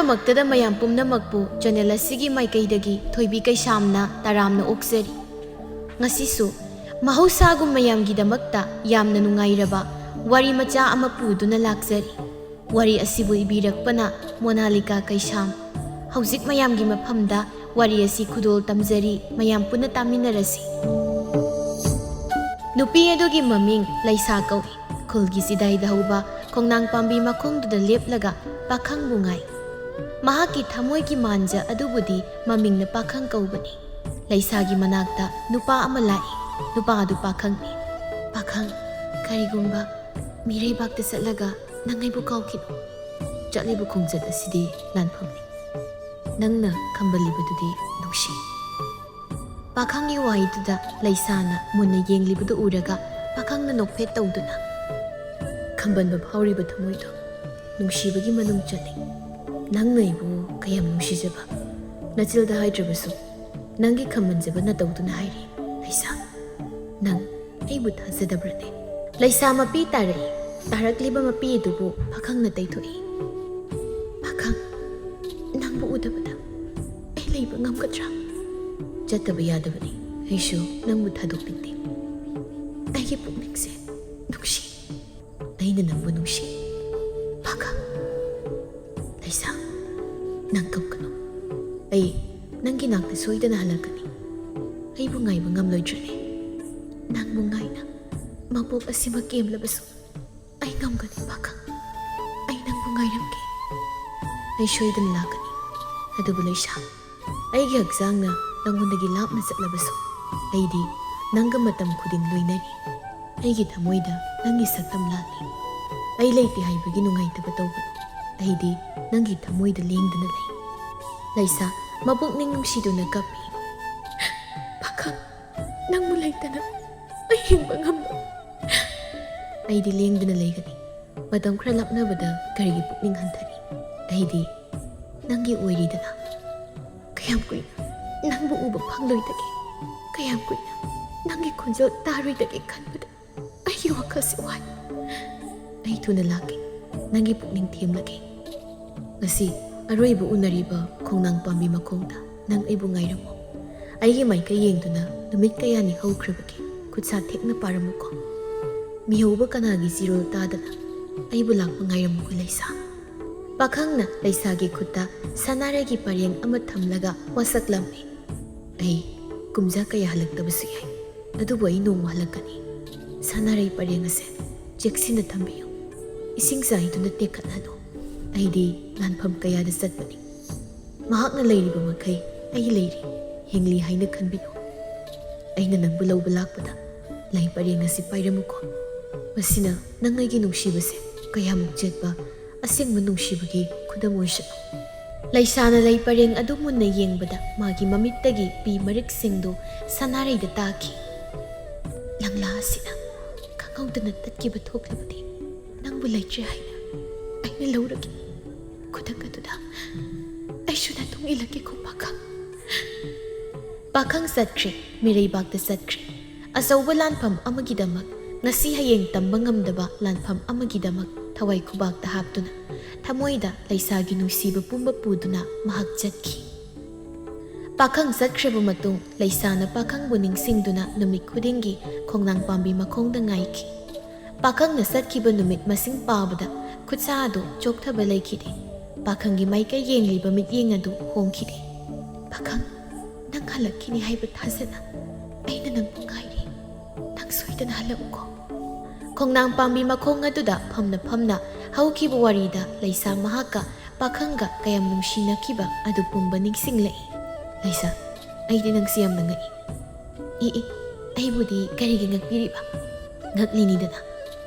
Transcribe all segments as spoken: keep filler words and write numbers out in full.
ꯃꯛꯇꯗ ꯃꯌꯥꯝ ꯄꯨꯝꯅꯃꯛꯄꯨ ꯆꯦꯅꯦꯜ ꯑꯁꯤꯒꯤ ꯃꯥꯏꯀꯩꯗꯒꯤ ꯊꯣꯏꯕꯤ ꯀꯩꯁꯥꯝꯅ ꯇꯔꯥꯝꯅ ꯑꯣꯛꯆꯔꯤ꯫ ꯉꯁꯤꯁꯨ ꯃꯍꯧꯁꯥꯒꯨꯝ ꯃꯌꯥꯝꯒꯤꯗꯃꯛꯇ ꯌꯥꯝꯅ ꯅꯨꯡꯉꯥꯏꯔꯕ ꯋꯥꯔꯤ ꯃꯆꯥ ꯑꯃ ꯄꯨꯗꯨꯅ ꯂꯥꯛꯆꯔꯤ꯫ ꯋꯥꯔꯤ ꯑꯁꯤꯕꯨ ꯏꯕꯤꯔꯛꯄꯅ ꯃꯣꯅꯥꯂꯤꯀꯥ ꯀꯩꯁꯥꯝ꯫ ꯍꯧꯖꯤꯛ ꯃꯌꯥꯝꯒꯤ ꯃꯐꯝꯗ ꯋꯥꯔꯤ ꯑꯁꯤ ꯈꯨꯗꯣꯜ ꯇꯝꯖꯔꯤ, ꯃꯌꯥꯝ ꯄꯨꯟꯅ ꯇꯥꯃꯤꯟꯅꯔꯁꯤ꯫ ꯅꯨꯄꯤ ꯑꯗꯨꯒꯤ ꯃꯃꯤꯡ ꯂꯩꯁꯥ ꯀꯧꯏ꯫ ꯈꯨꯜꯒꯤ ꯆꯤꯗꯥꯏꯗ ꯍꯧꯕ ꯈꯣꯡꯅꯥꯡ ꯄꯥꯝꯕꯤ ꯃꯈꯣꯡꯗꯨꯗ ꯂꯦꯞꯂꯒ ꯄꯥꯈꯪꯕꯨ ꯉꯥꯏ꯫ ꯃꯍꯥꯛꯀꯤ ꯊꯃꯣꯏꯒꯤ ꯃꯥꯟꯖ ꯑꯗꯨꯕꯨꯗꯤ ꯃꯃꯤꯡꯅ ꯄꯥꯈꯪ ꯀꯧꯕꯅꯤ꯫ ꯂꯩꯁꯥꯒꯤ ꯃꯅꯥꯛꯇ ꯅꯨꯄꯥ ꯑꯃ ꯂꯥꯛꯏ꯫ ꯅꯨꯄꯥ ꯑꯗꯨ ꯄꯥꯈꯪꯅꯤ꯫ "ꯄꯥꯈꯪ, ꯀꯔꯤꯒꯨꯝꯕ ꯃꯤꯔꯩꯕꯥꯛꯇ ꯆꯠꯂꯒ ꯅꯪ ꯑꯩꯕꯨ ꯀꯥꯎꯈꯤꯅꯨ꯫ ꯆꯠꯂꯤꯕ ꯈꯣꯡꯆꯠ ꯑꯁꯤꯗꯤ ꯂꯥꯟꯐꯝꯅꯤ꯫ ꯅꯪꯅ ꯈꯝꯕꯜꯂꯤꯕꯗꯨꯗꯤ ꯅꯨꯡꯁꯤ꯫" ꯄꯥꯈꯪꯒꯤ ꯋꯥꯍꯩꯗꯨꯗ ꯂꯩꯁꯥꯅ ꯃꯨꯟꯅ ꯌꯦꯡꯂꯤꯕꯗꯨ ꯎꯔꯒ ꯄꯥꯈꯪꯅ ꯅꯣꯛꯐꯦꯠ ꯇꯧꯗꯨꯅ, "ꯈꯝꯕꯟꯕ ꯐꯥꯎꯔꯤꯕ ꯊꯃꯣꯏꯗꯣ ꯅꯨꯡꯁꯤꯕꯒꯤ ꯃꯅꯨꯡ ꯆꯜꯂꯤ꯫ ꯅꯪꯅ ꯑꯩꯕꯨ ꯀꯌꯥꯝ ꯅꯨꯡꯁꯤꯖꯕ, ꯅꯆꯤꯜꯗ ꯍꯥꯏꯗ꯭ꯔꯕꯁꯨ ꯅꯪꯒꯤ ꯈꯝꯕꯟꯖꯕ ꯅꯇꯧꯗꯨꯅ ꯍꯥꯏꯔꯤ꯫ ꯂꯩꯁꯥ, ꯅꯪ ꯑꯩꯕꯨ ꯊꯥꯖꯗꯕ꯭ꯔꯅꯦ?" ꯂꯩꯁꯥ ꯃꯄꯤ ꯇꯥꯔꯛꯏ꯫ ꯇꯥꯔꯛꯂꯤꯕ ꯃꯄꯤ ꯑꯗꯨꯕꯨ ꯄꯥꯈꯪꯅ ꯇꯩꯊꯣꯛꯏ꯫ "ꯄꯥꯈꯪ, ꯅꯪꯕꯨ ꯎꯗꯕꯗ ꯑꯩ ꯂꯩꯕ ꯉꯝꯒꯗ꯭ꯔꯥ?" "ꯆꯠꯇꯕ ꯌꯥꯗꯕꯅꯤ꯫ ꯑꯩꯁꯨ ꯅꯪꯕꯨ ꯊꯥꯗꯣꯛꯅꯤꯡꯗꯦ꯫ ꯑꯩꯒꯤ ꯄꯨꯛꯅꯤꯡꯁꯦ ꯅꯨꯡꯁꯤ꯫ ꯑꯩꯅ ꯅꯪꯕꯨ ꯅꯨꯡꯁꯤ꯫ ꯄꯥꯈꯪ, ꯂꯩꯁꯥ, ꯅꯪ ꯀꯞꯀꯅꯨ꯫ ꯑꯩ ꯅꯪꯒꯤ ꯅꯥꯛꯇ ꯁꯣꯏꯗꯅ ꯍꯜꯂꯛꯀꯅꯤ꯫ ꯑꯩꯕꯨ ꯉꯥꯏꯕ ꯉꯝꯂꯣꯏꯗ꯭ꯔꯅꯦ? ꯅꯪꯕꯨ ꯉꯥꯏꯅ ꯃꯄꯣꯛ ꯑꯁꯤꯃ ꯀꯦꯝꯂꯕꯁꯨ ꯑꯩ ꯉꯝꯒꯅꯤ ꯄꯥꯈꯪ꯫ ꯑꯩ ꯅꯪꯕꯨ ꯉꯥꯏꯔꯝꯒꯦ꯫ ꯑꯩ ꯁꯣꯏꯗꯅ ꯂꯥꯛꯀꯅꯤ꯫ ꯑꯗꯨꯕꯨ ꯂꯩꯁꯥ, ꯑꯩꯒꯤ ꯍꯛꯆꯥꯡꯅ ꯅꯪꯉꯣꯟꯗꯒꯤ ꯂꯥꯞꯅ ꯆꯠꯂꯕꯁꯨ ꯑꯩꯗꯤ ꯅꯪꯒ ꯃꯇꯝ ꯈꯨꯗꯤꯡ ꯂꯣꯏꯅꯔꯤ꯫ ꯑꯩꯒꯤ ꯊꯃꯣꯏꯗ ꯅꯪꯒꯤ ꯁꯛꯇꯝ ꯂꯥꯡꯂꯤ꯫ ꯑꯩ ꯂꯩꯇꯦ ꯍꯥꯏꯕꯒꯤ ꯅꯨꯡꯉꯥꯏꯇꯕ ꯇꯧꯒꯅꯨ꯫ ꯑꯩꯗꯤ ꯅꯪꯒꯤ ꯊꯃꯣꯏꯗ ꯂꯦꯡꯗꯅ ꯂꯩ꯫" ꯂꯩꯁꯥ ꯃꯄꯨꯛꯅꯤꯡ ꯅꯨꯡꯁꯤꯗꯨꯅ ꯀꯞꯄꯤ꯫ "ꯄꯥꯈꯪ, ꯅꯪꯕꯨ ꯂꯩꯇꯅ ꯑꯩ ꯍꯤꯡꯕ ꯉꯝꯂꯣꯏ꯫ ꯑꯩꯗꯤ ꯂꯦꯡꯗꯅ ꯂꯩꯒꯅꯤ꯫ ꯃꯇꯝ ꯈꯔ ꯂꯥꯞꯅꯕꯗ ꯀꯔꯤꯒꯤ ꯄꯨꯛꯅꯤꯡ ꯍꯟꯊꯔꯤ? ꯑꯩꯗꯤ ꯅꯪꯒꯤ ꯑꯣꯏꯔꯤꯗꯅ꯫ ꯀꯌꯥꯝ ꯀꯨꯏꯅ ꯅꯪꯕꯨ ꯎꯕ ꯐꯪꯂꯣꯏꯗꯒꯦ? ꯀꯌꯥꯝ ꯀꯨꯏꯅ ꯅꯪꯒꯤ ꯈꯣꯟꯖꯦꯜ ꯇꯥꯔꯣꯏꯗꯒꯦ ꯈꯟꯕꯗ ꯑꯩꯒꯤ ꯋꯥꯈꯜꯁꯤ ꯋꯥꯏ꯫ ꯑꯩ ꯊꯨꯅ ꯂꯥꯛꯀꯦ꯫ ꯅꯪꯒꯤ ꯄꯨꯛꯅꯤꯡ ꯊꯦꯝꯂꯒꯦ꯫ ꯉꯁꯤ ꯑꯔꯣꯏꯕ ꯎꯅꯔꯤꯕ ꯈꯣꯡꯅꯥꯡ ꯄꯥꯝꯕꯤ ꯃꯈꯣꯡꯗ ꯅꯪ ꯑꯩꯕꯨ ꯉꯥꯏꯔꯝꯃꯨ꯫ ꯑꯩꯒꯤ ꯃꯥꯏꯀꯩ ꯌꯦꯡꯗꯨꯅ ꯅꯨꯃꯤꯠ ꯀꯌꯥꯅꯤ ꯍꯧꯈ꯭ꯔꯕꯒꯦ ꯈꯨꯠꯁꯥ ꯊꯦꯛꯅ ꯄꯥꯔꯝꯃꯨꯀꯣ꯫ ꯃꯤꯍꯧꯕ ꯀꯅꯥꯒꯤ ꯆꯤꯔꯣꯜ ꯇꯥꯗꯅ ꯑꯩꯕꯨ ꯂꯥꯛꯄ ꯉꯥꯏꯔꯝꯃꯨꯀꯣ ꯂꯩꯁꯥ꯫ ꯄꯥꯈꯪꯅ ꯂꯩꯁꯥꯒꯤ ꯈꯨꯠꯇ ꯁꯅꯥꯔꯩꯒꯤ ꯄꯔꯦꯡ ꯑꯃ ꯊꯝꯂꯒ ꯋꯥꯁꯛꯂꯝꯃꯤ꯫ ꯑꯩ ꯀꯨꯝꯖꯥ ꯀꯌꯥ ꯍꯜꯂꯛꯇꯕꯁꯨ ꯌꯥꯏ, ꯑꯗꯨꯕꯨ ꯑꯩ ꯅꯣꯡꯃ ꯍꯜꯂꯛꯀꯅꯤ꯫ ꯁꯅꯥꯔꯩ ꯄꯔꯦꯡ ꯑꯁꯦ ꯆꯦꯛꯁꯤꯟꯅ ꯊꯝꯕꯤꯌꯨ꯫ ꯏꯁꯤꯡ ꯆꯥꯏꯗꯨꯅ ꯇꯦꯛꯈꯠꯍꯜꯂꯨ꯫ ꯑꯩꯗꯤ ꯂꯥꯟꯐꯝ ꯀꯌꯥꯗ ꯆꯠꯄꯅꯤ꯫ ꯃꯍꯥꯛꯅ ꯂꯩꯔꯤꯕ ꯃꯈꯩ ꯑꯩ ꯂꯩꯔꯤ, ꯍꯤꯡꯂꯤ ꯍꯥꯏꯅ ꯈꯟꯕꯤꯌꯨ꯫ ꯑꯩꯅ ꯅꯪꯕꯨ ꯂꯧꯕ ꯂꯥꯛꯄꯗ ꯂꯩ ꯄꯔꯦꯡ ꯑꯁꯤ ꯄꯥꯏꯔꯝꯃꯨꯀꯣ꯫ ꯃꯁꯤꯅ ꯅꯪ ꯑꯩꯒꯤ ꯅꯨꯡꯁꯤꯕꯁꯦ ꯀꯌꯥꯃꯨꯛ ꯆꯦꯠꯄ ꯑꯁꯦꯡꯕ ꯅꯨꯡꯁꯤꯕꯒꯤ ꯈꯨꯗꯝ ꯑꯣꯏꯁꯅꯨ꯫ ꯂꯩꯁꯥꯅ ꯂꯩ ꯄꯔꯦꯡ ꯑꯗꯨ ꯃꯨꯟꯅ ꯌꯦꯡꯕꯗ ꯃꯥꯒꯤ ꯃꯃꯤꯠꯇꯒꯤ ꯄꯤ ꯃꯔꯤꯛꯁꯤꯡꯗꯨ ꯁꯅꯥꯔꯩꯗ ꯇꯥꯈꯤ꯫ ꯂꯪꯂꯥ ꯑꯁꯤꯅ ꯈꯪꯍꯧꯗꯅ ꯇꯠꯈꯤꯕ ꯊꯣꯛꯂꯕꯗꯤ ꯅꯪꯕꯨ ꯂꯩꯇ꯭ꯔꯦ ꯍꯥꯏꯅ ꯑꯩꯅ ꯂꯧꯔꯒꯦ꯫ ꯈꯨꯗꯛ ꯑꯗꯨꯗ ꯑꯩꯁꯨ ꯅꯇꯨꯡ ꯏꯜꯂꯛꯀꯦꯀꯣ ꯄꯥꯈꯪ꯫ ꯄꯥꯈꯪ ꯆꯠꯈ꯭ꯔꯦ, ꯃꯤꯔꯩꯕꯥꯛꯇ ꯆꯠꯈ꯭ꯔꯦ꯫ ꯑꯆꯧꯕ ꯂꯥꯟꯐꯝ ꯑꯃꯒꯤꯗꯃꯛ, ꯉꯁꯤ ꯍꯌꯦꯡ ꯇꯝꯕ ꯉꯝꯗꯕ ꯂꯥꯟꯐꯝ ꯑꯃꯒꯤꯗꯃꯛ ꯊꯋꯥꯏ ꯈꯨꯕꯥꯛꯇ ꯍꯥꯞꯇꯨꯅ, ꯊꯃꯣꯏꯗ ꯂꯩꯁꯥꯒꯤ ꯅꯨꯡꯁꯤꯕ ꯄꯨꯝꯕ ꯄꯨꯗꯨꯅ ꯃꯍꯥꯛ ꯆꯠꯈꯤ꯫ ꯄꯥꯈꯪ ꯆꯠꯈ꯭ꯔꯕ ꯃꯇꯨꯡ ꯂꯩꯁꯥꯅ ꯄꯥꯈꯪꯕꯨ ꯅꯤꯡꯁꯤꯡꯗꯨꯅ ꯅꯨꯃꯤꯠ ꯈꯨꯗꯤꯡꯒꯤ ꯈꯣꯡꯅꯥꯡ ꯄꯥꯝꯕꯤ ꯃꯈꯣꯡꯗ ꯉꯥꯏꯈꯤ꯫ ꯄꯥꯈꯪꯅ ꯆꯠꯈꯤꯕ ꯅꯨꯃꯤꯠ ꯃꯁꯤꯡ ꯄꯥꯕꯗ ꯈꯨꯠꯁꯥ ꯑꯗꯨ ꯆꯣꯛꯊꯕ ꯂꯩꯈꯤꯗꯦ꯫ ꯄꯥꯈꯪꯒꯤ ꯃꯥꯏꯀꯩ ꯌꯦꯡꯂꯤꯕ ꯃꯤꯠꯌꯦꯡ ꯑꯗꯨ ꯍꯣꯡꯈꯤꯗꯦ꯫ ꯄꯥꯈꯪ, ꯅꯪ ꯍꯜꯂꯛꯈꯤꯅꯤ ꯍꯥꯏꯕ ꯊꯥꯖꯅ ꯑꯩꯅ ꯅꯪꯕꯨ ꯉꯥꯏꯔꯤ꯫ ꯅꯪ ꯁꯣꯏꯗꯅ ꯍꯜꯂꯛꯎꯀꯣ꯫ ꯈꯣꯡꯅꯥꯡ ꯄꯥꯝꯕꯤ ꯃꯈꯣꯡ ꯑꯗꯨꯗ ꯐꯝꯅ ꯐꯝꯅ ꯍꯧꯈꯤꯕ ꯋꯥꯔꯤꯗ ꯂꯩꯁꯥ ꯃꯍꯥꯛꯀ ꯄꯥꯈꯪꯒ ꯀꯌꯥꯝ ꯅꯨꯡꯁꯤꯅꯈꯤꯕ ꯑꯗꯨ ꯄꯨꯝꯕ ꯅꯤꯡꯁꯤꯡꯂꯛꯏ꯫ ꯂꯩꯁꯥ, ꯑꯩꯗꯤ ꯅꯪꯁꯤ ꯌꯥꯝꯅ ꯉꯛꯏ꯫ ꯏ ꯏ, ꯑꯩꯕꯨꯗꯤ ꯀꯔꯤꯒꯤ ꯉꯛꯄꯤꯔꯤꯕ? ꯉꯛꯂꯤꯅꯤꯗꯅ꯫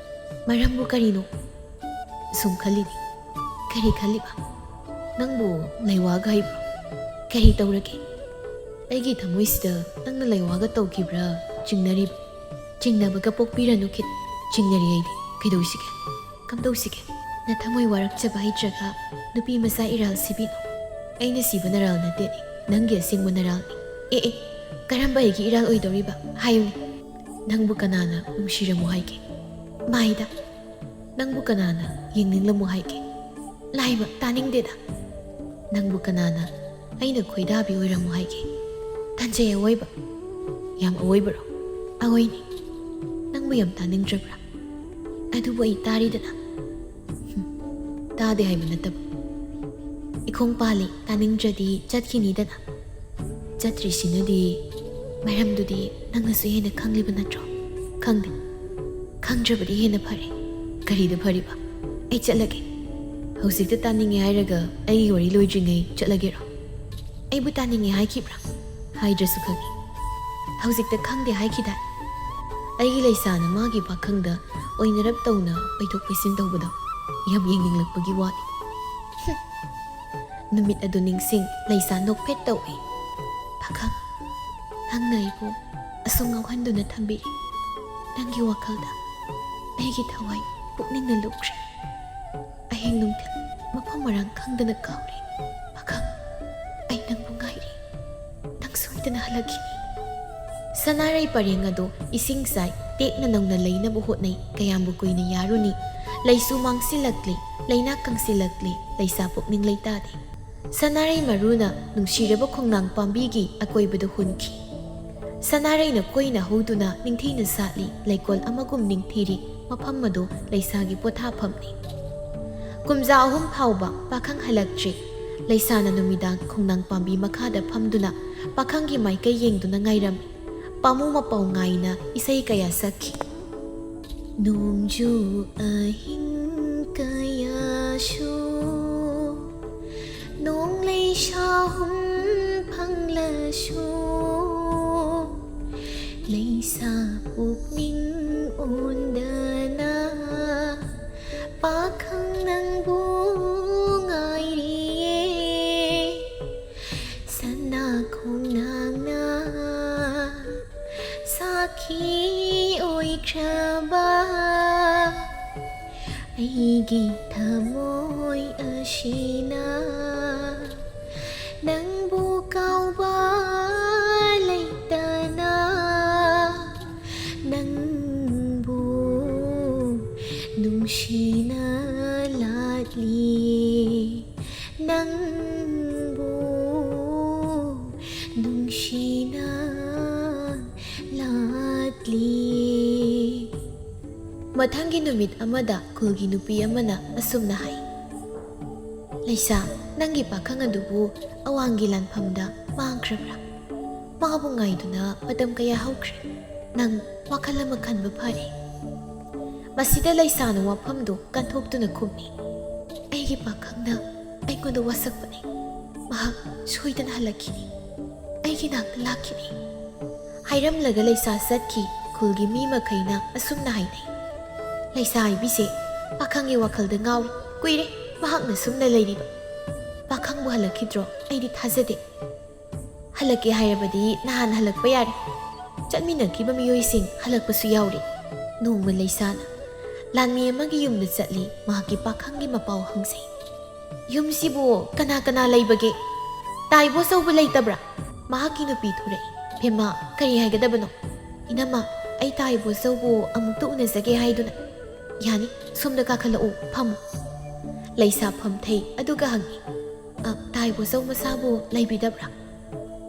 ꯃꯔꯝꯕꯨ ꯀꯔꯤꯅꯣ? ꯁꯨꯝ ꯈꯜꯂꯤꯅꯤ꯫ ꯀꯔꯤ ꯈꯜꯂꯤꯕ? ꯅꯪꯕꯨ ꯂꯩꯋꯥꯒ ꯍꯩꯕ꯭ꯔꯣ? ꯀꯔꯤ ꯇꯧꯔꯒꯦ? ꯑꯩꯒꯤ ꯊꯃꯣꯏꯁꯤꯗ ꯅꯪꯅ ꯂꯩꯋꯥꯒ ꯇꯧꯈꯤꯕ꯭ꯔꯥ ꯆꯤꯡꯅꯔꯤꯕ? ꯆꯤꯡꯅꯕꯒ ꯄꯣꯛꯄꯤꯔꯅꯨ ꯈꯤꯠ꯫ ꯆꯤꯡꯅꯔꯤ ꯑꯩꯗꯤ꯫ ꯀꯩꯗꯧꯁꯤꯒꯦ? ꯀꯝꯗꯧꯁꯤꯒꯦ? ꯅꯊꯃꯣꯏ ꯋꯥꯔꯛꯆꯕ ꯍꯩꯇ꯭ꯔꯒ ꯅꯨꯄꯤ ꯃꯆꯥ ꯏꯔꯥꯜ ꯁꯤꯕꯤꯅꯨ꯫ ꯑꯩꯅ ꯁꯤꯕ ꯅꯔꯥꯜ ꯅꯠꯇꯦꯅꯦ, ꯅꯪꯒꯤ ꯑꯁꯦꯡꯕ ꯅꯔꯥꯜꯅꯤ꯫ ꯑꯦ ꯑꯦ, ꯀꯔꯝꯕ ꯑꯩꯒꯤ ꯏꯔꯥꯜ ꯑꯣꯏꯗꯧꯔꯤꯕ? ꯍꯥꯏꯌꯨꯅꯦ꯫ ꯅꯪꯕꯨ ꯀꯅꯥꯅ ꯅꯨꯡꯁꯤꯔꯝꯃꯣ ꯍꯥꯏꯒꯦ? ꯃꯥꯏꯗ꯫ ꯅꯪꯕꯨ ꯀꯅꯥꯅ ꯌꯦꯡꯅꯤꯡꯂꯝꯃꯣ ꯍꯥꯏꯒꯦ? ꯂꯥꯏꯃ, ꯇꯥꯅꯤꯡꯗꯦꯗ꯫ ꯅꯪꯕꯨ ꯀꯅꯥꯅ ꯑꯩꯅ ꯈꯣꯏꯗꯥꯕꯤ ꯑꯣꯏꯔꯝꯃꯨ ꯍꯥꯏꯒꯦ? ꯇꯟꯖꯩ ꯑꯋꯣꯏꯕ꯫ ꯌꯥꯝ ꯑꯋꯣꯏꯕꯔꯣ? ꯑꯋꯣꯏꯅꯤ꯫ ꯅꯪꯕꯨ ꯌꯥꯝ ꯇꯥꯅꯤꯡꯗ꯭ꯔꯕ꯭ꯔꯥ? ꯑꯗꯨꯕꯨ ꯑꯩ ꯇꯥꯔꯤꯗꯅ꯫ ꯍꯨꯝ, ꯇꯥꯗꯦ ꯍꯥꯏꯕ ꯅꯠꯇꯕ꯫ ꯏꯈꯣꯡ ꯄꯥꯜꯂꯤ, ꯇꯥꯅꯤꯡꯗ꯭ꯔꯗꯤ ꯆꯠꯈꯤꯅꯤꯗꯅ꯫ ꯆꯠꯇ꯭ꯔꯤꯁꯤꯅꯗꯤ, ꯃꯔꯝꯗꯨꯗꯤ ꯅꯪꯅꯁꯨ ꯍꯦꯟꯅ ꯈꯪꯂꯤꯕ ꯅꯠꯇ꯭ꯔꯣ? ꯈꯪꯗꯦ꯫ ꯈꯪꯗ꯭ꯔꯕꯗꯤ ꯍꯦꯟꯅ ꯐꯔꯦ꯫ ꯀꯔꯤꯗ ꯐꯔꯤꯕ? ꯑꯩ ꯆꯠꯂꯒꯦ꯫ ꯍꯧꯖꯤꯛꯇ ꯇꯥꯅꯤꯡꯉꯦ ꯍꯥꯏꯔꯒ ꯑꯩꯒꯤ ꯋꯥꯔꯤ ꯂꯣꯏꯗ꯭ꯔꯤꯉꯩ ꯆꯠꯂꯒꯦꯔꯣ? ꯑꯩꯕꯨ ꯇꯥꯅꯤꯡꯉꯦ ꯍꯥꯏꯈꯤꯕ꯭ꯔꯥ? ꯍꯥꯏꯗ꯭ꯔꯁꯨ ꯈꯪꯉꯤ꯫ ꯍꯧꯖꯤꯛꯇ ꯈꯪꯗꯦ ꯍꯥꯏꯈꯤꯗꯥꯏ? ꯑꯩꯒꯤ ꯂꯩꯁꯥꯅ ꯃꯥꯒꯤ ꯄꯥꯈꯪꯗ ꯑꯣꯏꯅꯔꯞ ꯇꯧꯅ ꯄꯩꯊꯣꯛ ꯄꯩꯁꯤꯟ ꯇꯧꯕꯗꯣ ꯌꯥꯝ ꯌꯦꯡꯅꯤꯡꯂꯛꯄꯒꯤ ꯋꯥꯅꯤ꯫ ꯍꯨꯝ꯫ ꯅꯨꯃꯤꯠ ꯑꯗꯨ ꯅꯤꯡꯁꯤꯡ ꯂꯩꯁꯥ ꯅꯣꯛꯐꯦꯠ ꯇꯧꯏ꯫ ꯄꯥꯈꯪ, ꯅꯪꯅ ꯑꯩꯕꯨ ꯑꯁꯨꯝ ꯉꯥꯎꯍꯟꯗꯨꯅ ꯊꯝꯕꯤꯔꯤ꯫ ꯅꯪꯒꯤ ꯋꯥꯈꯜꯗ ꯑꯩꯒꯤ ꯊꯋꯥꯏ ꯄꯨꯛꯅꯤꯡꯅ ꯂꯨꯞꯈ꯭ꯔꯦ꯫ ꯑꯍꯤꯡ ꯅꯨꯡꯊꯤꯜ ꯃꯐꯝ ꯃꯔꯥꯡ ꯈꯪꯗꯅ ꯀꯥꯎꯔꯦ꯫ ꯄꯥꯈꯪ, ꯑꯩ ꯅꯪꯕꯨ ꯉꯥꯏꯔꯤ꯫ ꯅꯪ ꯁꯣꯏꯗꯅ ꯍꯜꯂꯛꯈꯤꯅꯤ꯫ ꯁꯅꯥꯔꯩ ꯄꯔꯦꯡ ꯑꯗꯨ ꯏꯁꯤꯡ ꯆꯥꯏ, ꯇꯦꯛꯅ ꯅꯧꯅ ꯂꯩꯅꯕ ꯍꯣꯠꯅꯩ꯫ ꯀꯌꯥꯝꯕꯨ ꯀꯨꯏꯅ ꯌꯥꯔꯨꯅꯤ? ꯂꯩꯁꯨ ꯃꯥꯡꯁꯤꯜꯂꯛꯂꯤ, ꯂꯩꯅꯥ ꯀꯪꯁꯤꯜꯂꯛꯂꯤ, ꯂꯩꯁꯥ ꯄꯨꯛꯅꯤꯡ ꯂꯩꯇꯥꯗꯦ꯫ ꯁꯅꯥꯔꯩ ꯃꯔꯨꯅ ꯅꯨꯡꯁꯤꯔꯕ ꯈꯣꯡꯅꯥꯡ ꯄꯥꯝꯕꯤꯒꯤ ꯑꯀꯣꯏꯕꯗ ꯍꯨꯟꯈꯤ꯫ ꯁꯅꯥꯔꯩꯅ ꯀꯣꯏꯅ ꯍꯧꯗꯨꯅ ꯅꯤꯡꯊꯤꯅ ꯁꯥꯠꯂꯤ, ꯂꯩꯀꯣꯜ ꯑꯃꯒꯨꯝ ꯅꯤꯡꯊꯤꯔꯤ, ꯃꯐꯝ ꯑꯗꯨ ꯂꯩꯁꯥꯒꯤ ꯄꯣꯊꯥꯐꯝꯅꯤ꯫ ꯀꯨꯝꯖꯥ ꯑꯍꯨꯝ ꯐꯥꯎꯕ ꯄꯥꯈꯪ ꯍꯜꯂꯛꯇ꯭ꯔꯤ꯫ ꯂꯩꯁꯥꯅ ꯅꯨꯃꯤꯗꯥꯡ ꯈꯣꯡꯅꯥꯡ ꯄꯥꯝꯕꯤ ꯃꯈꯥꯗ ꯐꯝꯗꯨꯅ ꯄꯥꯈꯪꯒꯤ ꯃꯥꯏꯀꯩ ꯌꯦꯡꯗꯨꯅ ꯉꯥꯏꯔꯝꯃꯤ꯫ ꯄꯥꯃꯨ ꯃꯄꯥꯎ ꯉꯥꯏꯅ ꯏꯁꯩ ꯀꯌꯥ ꯁꯛꯈꯤ꯫ ꯅꯣꯡꯖꯨ ꯑꯍꯤꯡ ꯀꯌꯥꯁꯨ ꯅꯣꯡꯂꯩ ꯁꯥꯍꯨꯝ ꯐꯪꯂꯁꯨ, ꯂꯩꯁꯥ ꯄꯨꯛꯅꯤꯡ ꯑꯣꯟꯗꯅ ꯄꯥꯈꯪ ꯅꯪꯕꯨ ꯉꯥꯏꯔꯤꯌꯦ꯫ ꯁꯅꯥ ꯈꯣꯡꯅꯥꯡꯅ ꯁꯥꯈꯤ ꯑꯣꯏꯈ꯭ꯔꯕ ꯑꯩꯒꯤ ꯊꯃꯣꯏ ꯑꯁꯤꯅ ꯅꯪꯕꯨ ꯀꯥꯎꯕ ꯂꯩꯇꯅ ꯅꯪꯕꯨ ꯅꯨꯡꯁꯤꯅ ꯂꯥꯠꯂꯤ꯫ ꯅꯪ ꯃꯊꯪꯒꯤ ꯅꯨꯃꯤꯠ ꯑꯃꯗ ꯈꯨꯜꯒꯤ ꯅꯨꯄꯤ ꯑꯃꯅ ꯑꯁꯨꯝꯅ ꯍꯥꯏ, "ꯂꯩꯁꯥ, ꯅꯪꯒꯤ ꯄꯥꯈꯪ ꯑꯗꯨꯕꯨ ꯑꯋꯥꯡꯒꯤ ꯂꯥꯟꯐꯝꯗ ꯃꯥꯡꯈ꯭ꯔꯕ꯭ꯔꯥ? ꯃꯥꯕꯨ ꯉꯥꯏꯗꯨꯅ ꯃꯇꯝ ꯀꯌꯥ ꯍꯧꯈ꯭ꯔꯦ꯫ ꯅꯪ ꯋꯥꯈꯜ ꯑꯃ ꯈꯟꯕ ꯐꯔꯦ꯫" ꯃꯁꯤꯗ ꯂꯩꯁꯥꯅ ꯋꯥꯐꯝꯗꯨ ꯀꯟꯊꯣꯛꯇꯨꯅ ꯈꯨꯝꯃꯤ, "ꯑꯩꯒꯤ ꯄꯥꯈꯪꯅ ꯑꯩꯉꯣꯟꯗ ꯋꯥꯁꯛꯄꯅꯤ꯫ ꯃꯍꯥꯛ ꯁꯣꯏꯗꯅ ꯍꯜꯂꯛꯈꯤꯅꯤ꯫ ꯑꯩꯒꯤ ꯅꯥꯛꯇ ꯂꯥꯛꯈꯤꯅꯤ꯫" ꯍꯥꯏꯔꯝꯂꯒ ꯂꯩꯁꯥ ꯆꯠꯈꯤ꯫ ꯈꯨꯜꯒꯤ ꯃꯤ ꯃꯈꯩꯅ ꯑꯁꯨꯝꯅ ꯍꯥꯏꯅꯩ, "ꯂꯩꯁꯥ ꯍꯥꯏꯕꯤꯁꯦ ꯄꯥꯈꯪꯒꯤ ꯋꯥꯈꯜꯗ ꯉꯥꯎꯔꯤ꯫ ꯀꯨꯏꯔꯦ ꯃꯍꯥꯛꯅ ꯁꯨꯝꯅ ꯂꯩꯔꯤꯕ꯫ ꯄꯥꯈꯪꯕꯨ ꯍꯜꯂꯛꯈꯤꯗ꯭ꯔꯣ? ꯑꯩꯗꯤ ꯊꯥꯖꯗꯦ꯫ ꯍꯜꯂꯛꯀꯦ ꯍꯥꯏꯔꯕꯗꯤ ꯅꯍꯥꯟ ꯍꯜꯂꯛꯄ ꯌꯥꯔꯦ꯫ ꯆꯠꯃꯤꯟꯅꯈꯤꯕ ꯃꯤꯑꯣꯏꯁꯤꯡ ꯍꯜꯂꯛꯄꯁꯨ ꯌꯥꯎꯔꯤ꯫" ꯅꯣꯡꯃ ꯂꯩꯁꯥꯅ ꯂꯥꯟꯃꯤ ꯑꯃꯒꯤ ꯌꯨꯝꯗ ꯆꯠꯂꯤ꯫ ꯃꯍꯥꯛꯀꯤ ꯄꯥꯈꯪꯒꯤ ꯃꯄꯥꯎ ꯍꯪꯖꯩ꯫ "ꯌꯨꯝꯁꯤꯕꯨ ꯀꯅꯥ ꯀꯅꯥ ꯂꯩꯕꯒꯦ? ꯇꯥꯏꯕꯣ ꯆꯧꯕ ꯂꯩꯇꯕ꯭ꯔꯥ?" ꯃꯍꯥꯛꯀꯤ ꯅꯨꯄꯤ ꯊꯣꯔꯛꯏ꯫ "ꯕꯦꯝꯃ, ꯀꯔꯤ ꯍꯥꯏꯒꯗꯕꯅꯣ?" "ꯏꯅꯝꯃ, ꯑꯩ ꯇꯥꯏꯕꯣ ꯆꯧꯕꯨ ꯑꯃꯨꯛꯇ ꯎꯅꯖꯒꯦ ꯍꯥꯏꯗꯨꯅ꯫" "ꯌꯥꯅꯤ, ꯁꯣꯝꯗ ꯀꯥꯈꯠꯂꯛꯎ, ꯐꯝꯃꯨ꯫" ꯂꯩꯁꯥ ꯐꯝꯊꯩ, ꯑꯗꯨꯒ ꯍꯪꯉꯤ, "ꯑ, ꯇꯥꯏꯕꯣ ꯆꯧ ꯃꯁꯥꯕꯨ ꯂꯩꯕꯤꯗꯕ꯭ꯔꯥ?"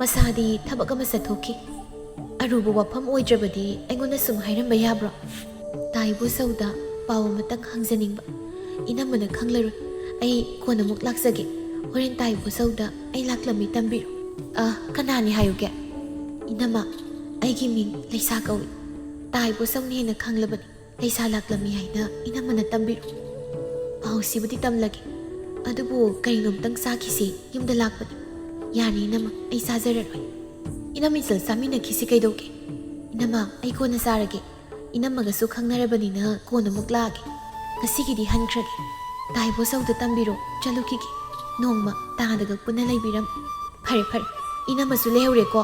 "ꯃꯁꯥꯗꯤ ꯊꯕꯛ ꯑꯃ ꯆꯠꯊꯣꯛꯈꯤ꯫" "ꯑꯔꯨꯕ ꯋꯥꯐꯝ ꯑꯣꯏꯗ꯭ꯔꯕꯗꯤ ꯑꯩꯉꯣꯟꯗ ꯁꯨꯝ ꯍꯥꯏꯔꯝꯕ ꯌꯥꯕ꯭ꯔꯣ?" "ꯇꯥꯏꯕꯣ ꯆꯧꯗ ꯄꯥꯎ ꯑꯃꯇꯪ ꯍꯪꯖꯅꯤꯡꯕ꯫" "ꯏꯅꯝꯃꯅ ꯈꯪꯂꯔꯣꯏ꯫ ꯑꯩ ꯀꯣꯟꯅ ꯑꯃꯨꯛ ꯂꯥꯛꯆꯒꯦ꯫ ꯍꯣꯔꯦꯟ ꯇꯥꯏꯕꯣ ꯆꯧꯗ ꯑꯩ ꯂꯥꯛꯂꯝꯃꯤ ꯇꯝꯕꯤꯔꯣ꯫" "ꯑ, ꯀꯅꯥꯅꯤ ꯍꯥꯏꯌꯨꯒꯦ?" "ꯏꯅꯝꯃ, ꯑꯩꯒꯤ ꯃꯤꯡ ꯂꯩꯁꯥ ꯀꯧꯏ꯫ ꯇꯥꯏꯕꯣ ꯆꯧꯅ ꯍꯦꯟꯅ ꯈꯪꯂꯕꯅꯤ꯫ ꯂꯩꯁꯥ ꯂꯥꯛꯂꯝꯃꯤ ꯍꯥꯏꯅ ꯏꯅꯝꯃꯅ ꯇꯝꯕꯤꯔꯣ꯫" "ꯄꯥꯎꯁꯤꯕꯨꯗꯤ ꯇꯝꯂꯒꯦ, ꯑꯗꯨꯕꯨ ꯀꯔꯤꯅꯣꯝꯇꯪ ꯆꯥꯈꯤꯁꯤ꯫ ꯌꯨꯝꯗ ꯂꯥꯛꯄꯅꯤ꯫" "ꯌꯥꯅꯤ ꯏꯅꯝꯃ, ꯑꯩ ꯆꯥꯖꯔꯔꯣꯏ꯫" "ꯏꯅꯝꯃ ꯏꯆꯜ ꯆꯥꯃꯤꯟꯅꯈꯤꯁꯤ ꯀꯩꯗꯧꯒꯦ?" "ꯏꯅꯝꯃ, ꯑꯩ ꯀꯣꯟꯅ ꯆꯥꯔꯒꯦ꯫ ꯏꯅꯝꯃꯒꯁꯨ ꯈꯪꯅꯔꯕꯅꯤꯅ ꯀꯣꯟꯅ ꯑꯃꯨꯛ ꯂꯥꯛꯑꯒꯦ꯫ ꯉꯁꯤꯒꯤꯗꯤ ꯍꯟꯈ꯭ꯔꯒꯦ꯫ ꯇꯥꯏꯕꯣ ꯆꯧꯗ ꯇꯝꯕꯤꯔꯣ, ꯆꯠꯂꯨꯈꯤꯒꯦ꯫ ꯅꯣꯡꯃ ꯇꯥꯗꯒ ꯄꯨꯟꯅ ꯂꯩꯕꯤꯔꯝꯃꯨ꯫" "ꯐꯔꯦ ꯐꯔꯦ, ꯏꯅꯝꯃꯁꯨ ꯂꯩꯍꯧꯔꯦꯀꯣ꯫"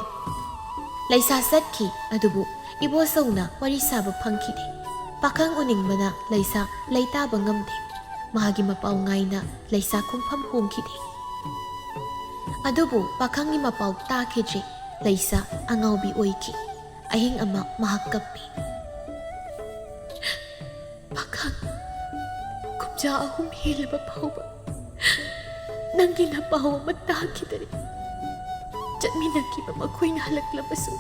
ꯂꯩꯁꯥ ꯆꯠꯈꯤ꯫ ꯑꯗꯨꯕꯨ ꯏꯕꯣꯆꯧꯅ ꯋꯥꯔꯤ ꯁꯥꯕ ꯐꯪꯈꯤꯗꯦ꯫ ꯄꯥꯈꯪ ꯎꯅꯤꯡꯕꯅ ꯂꯩꯁꯥ ꯂꯩꯇꯥꯕ ꯉꯝꯗꯦ꯫ ꯃꯥꯒꯤ ꯃꯄꯥꯎ ꯉꯥꯏꯅ ꯂꯩꯁꯥ ꯈꯨꯝꯐꯝ ꯍꯣꯡꯈꯤꯗꯦ꯫ ꯑꯗꯨꯕꯨ ꯄꯥꯈꯪꯒꯤ ꯃꯄꯥꯎ ꯇꯥꯈꯤꯗ꯭ꯔꯤ꯫ ꯂꯩꯁꯥ ꯑꯉꯥꯎꯕꯤ ꯑꯣꯏꯈꯤ꯫ ꯑꯍꯤꯡ ꯑꯃ ꯃꯍꯥꯛ ꯀꯞꯄꯤ꯫ "ꯄꯥꯈꯪ, ꯀꯨꯝꯖꯥ ꯑꯍꯨꯝ ꯍꯦꯜꯂꯕ ꯐꯥꯎꯕ ꯅꯪꯒꯤ ꯅꯄꯥꯎ ꯑꯃ ꯇꯥꯈꯤꯗꯔꯦ꯫ ꯆꯠꯃꯤꯟꯅꯈꯤꯕ ꯃꯈꯣꯏꯅ ꯍꯜꯂꯛꯂꯕꯁꯨ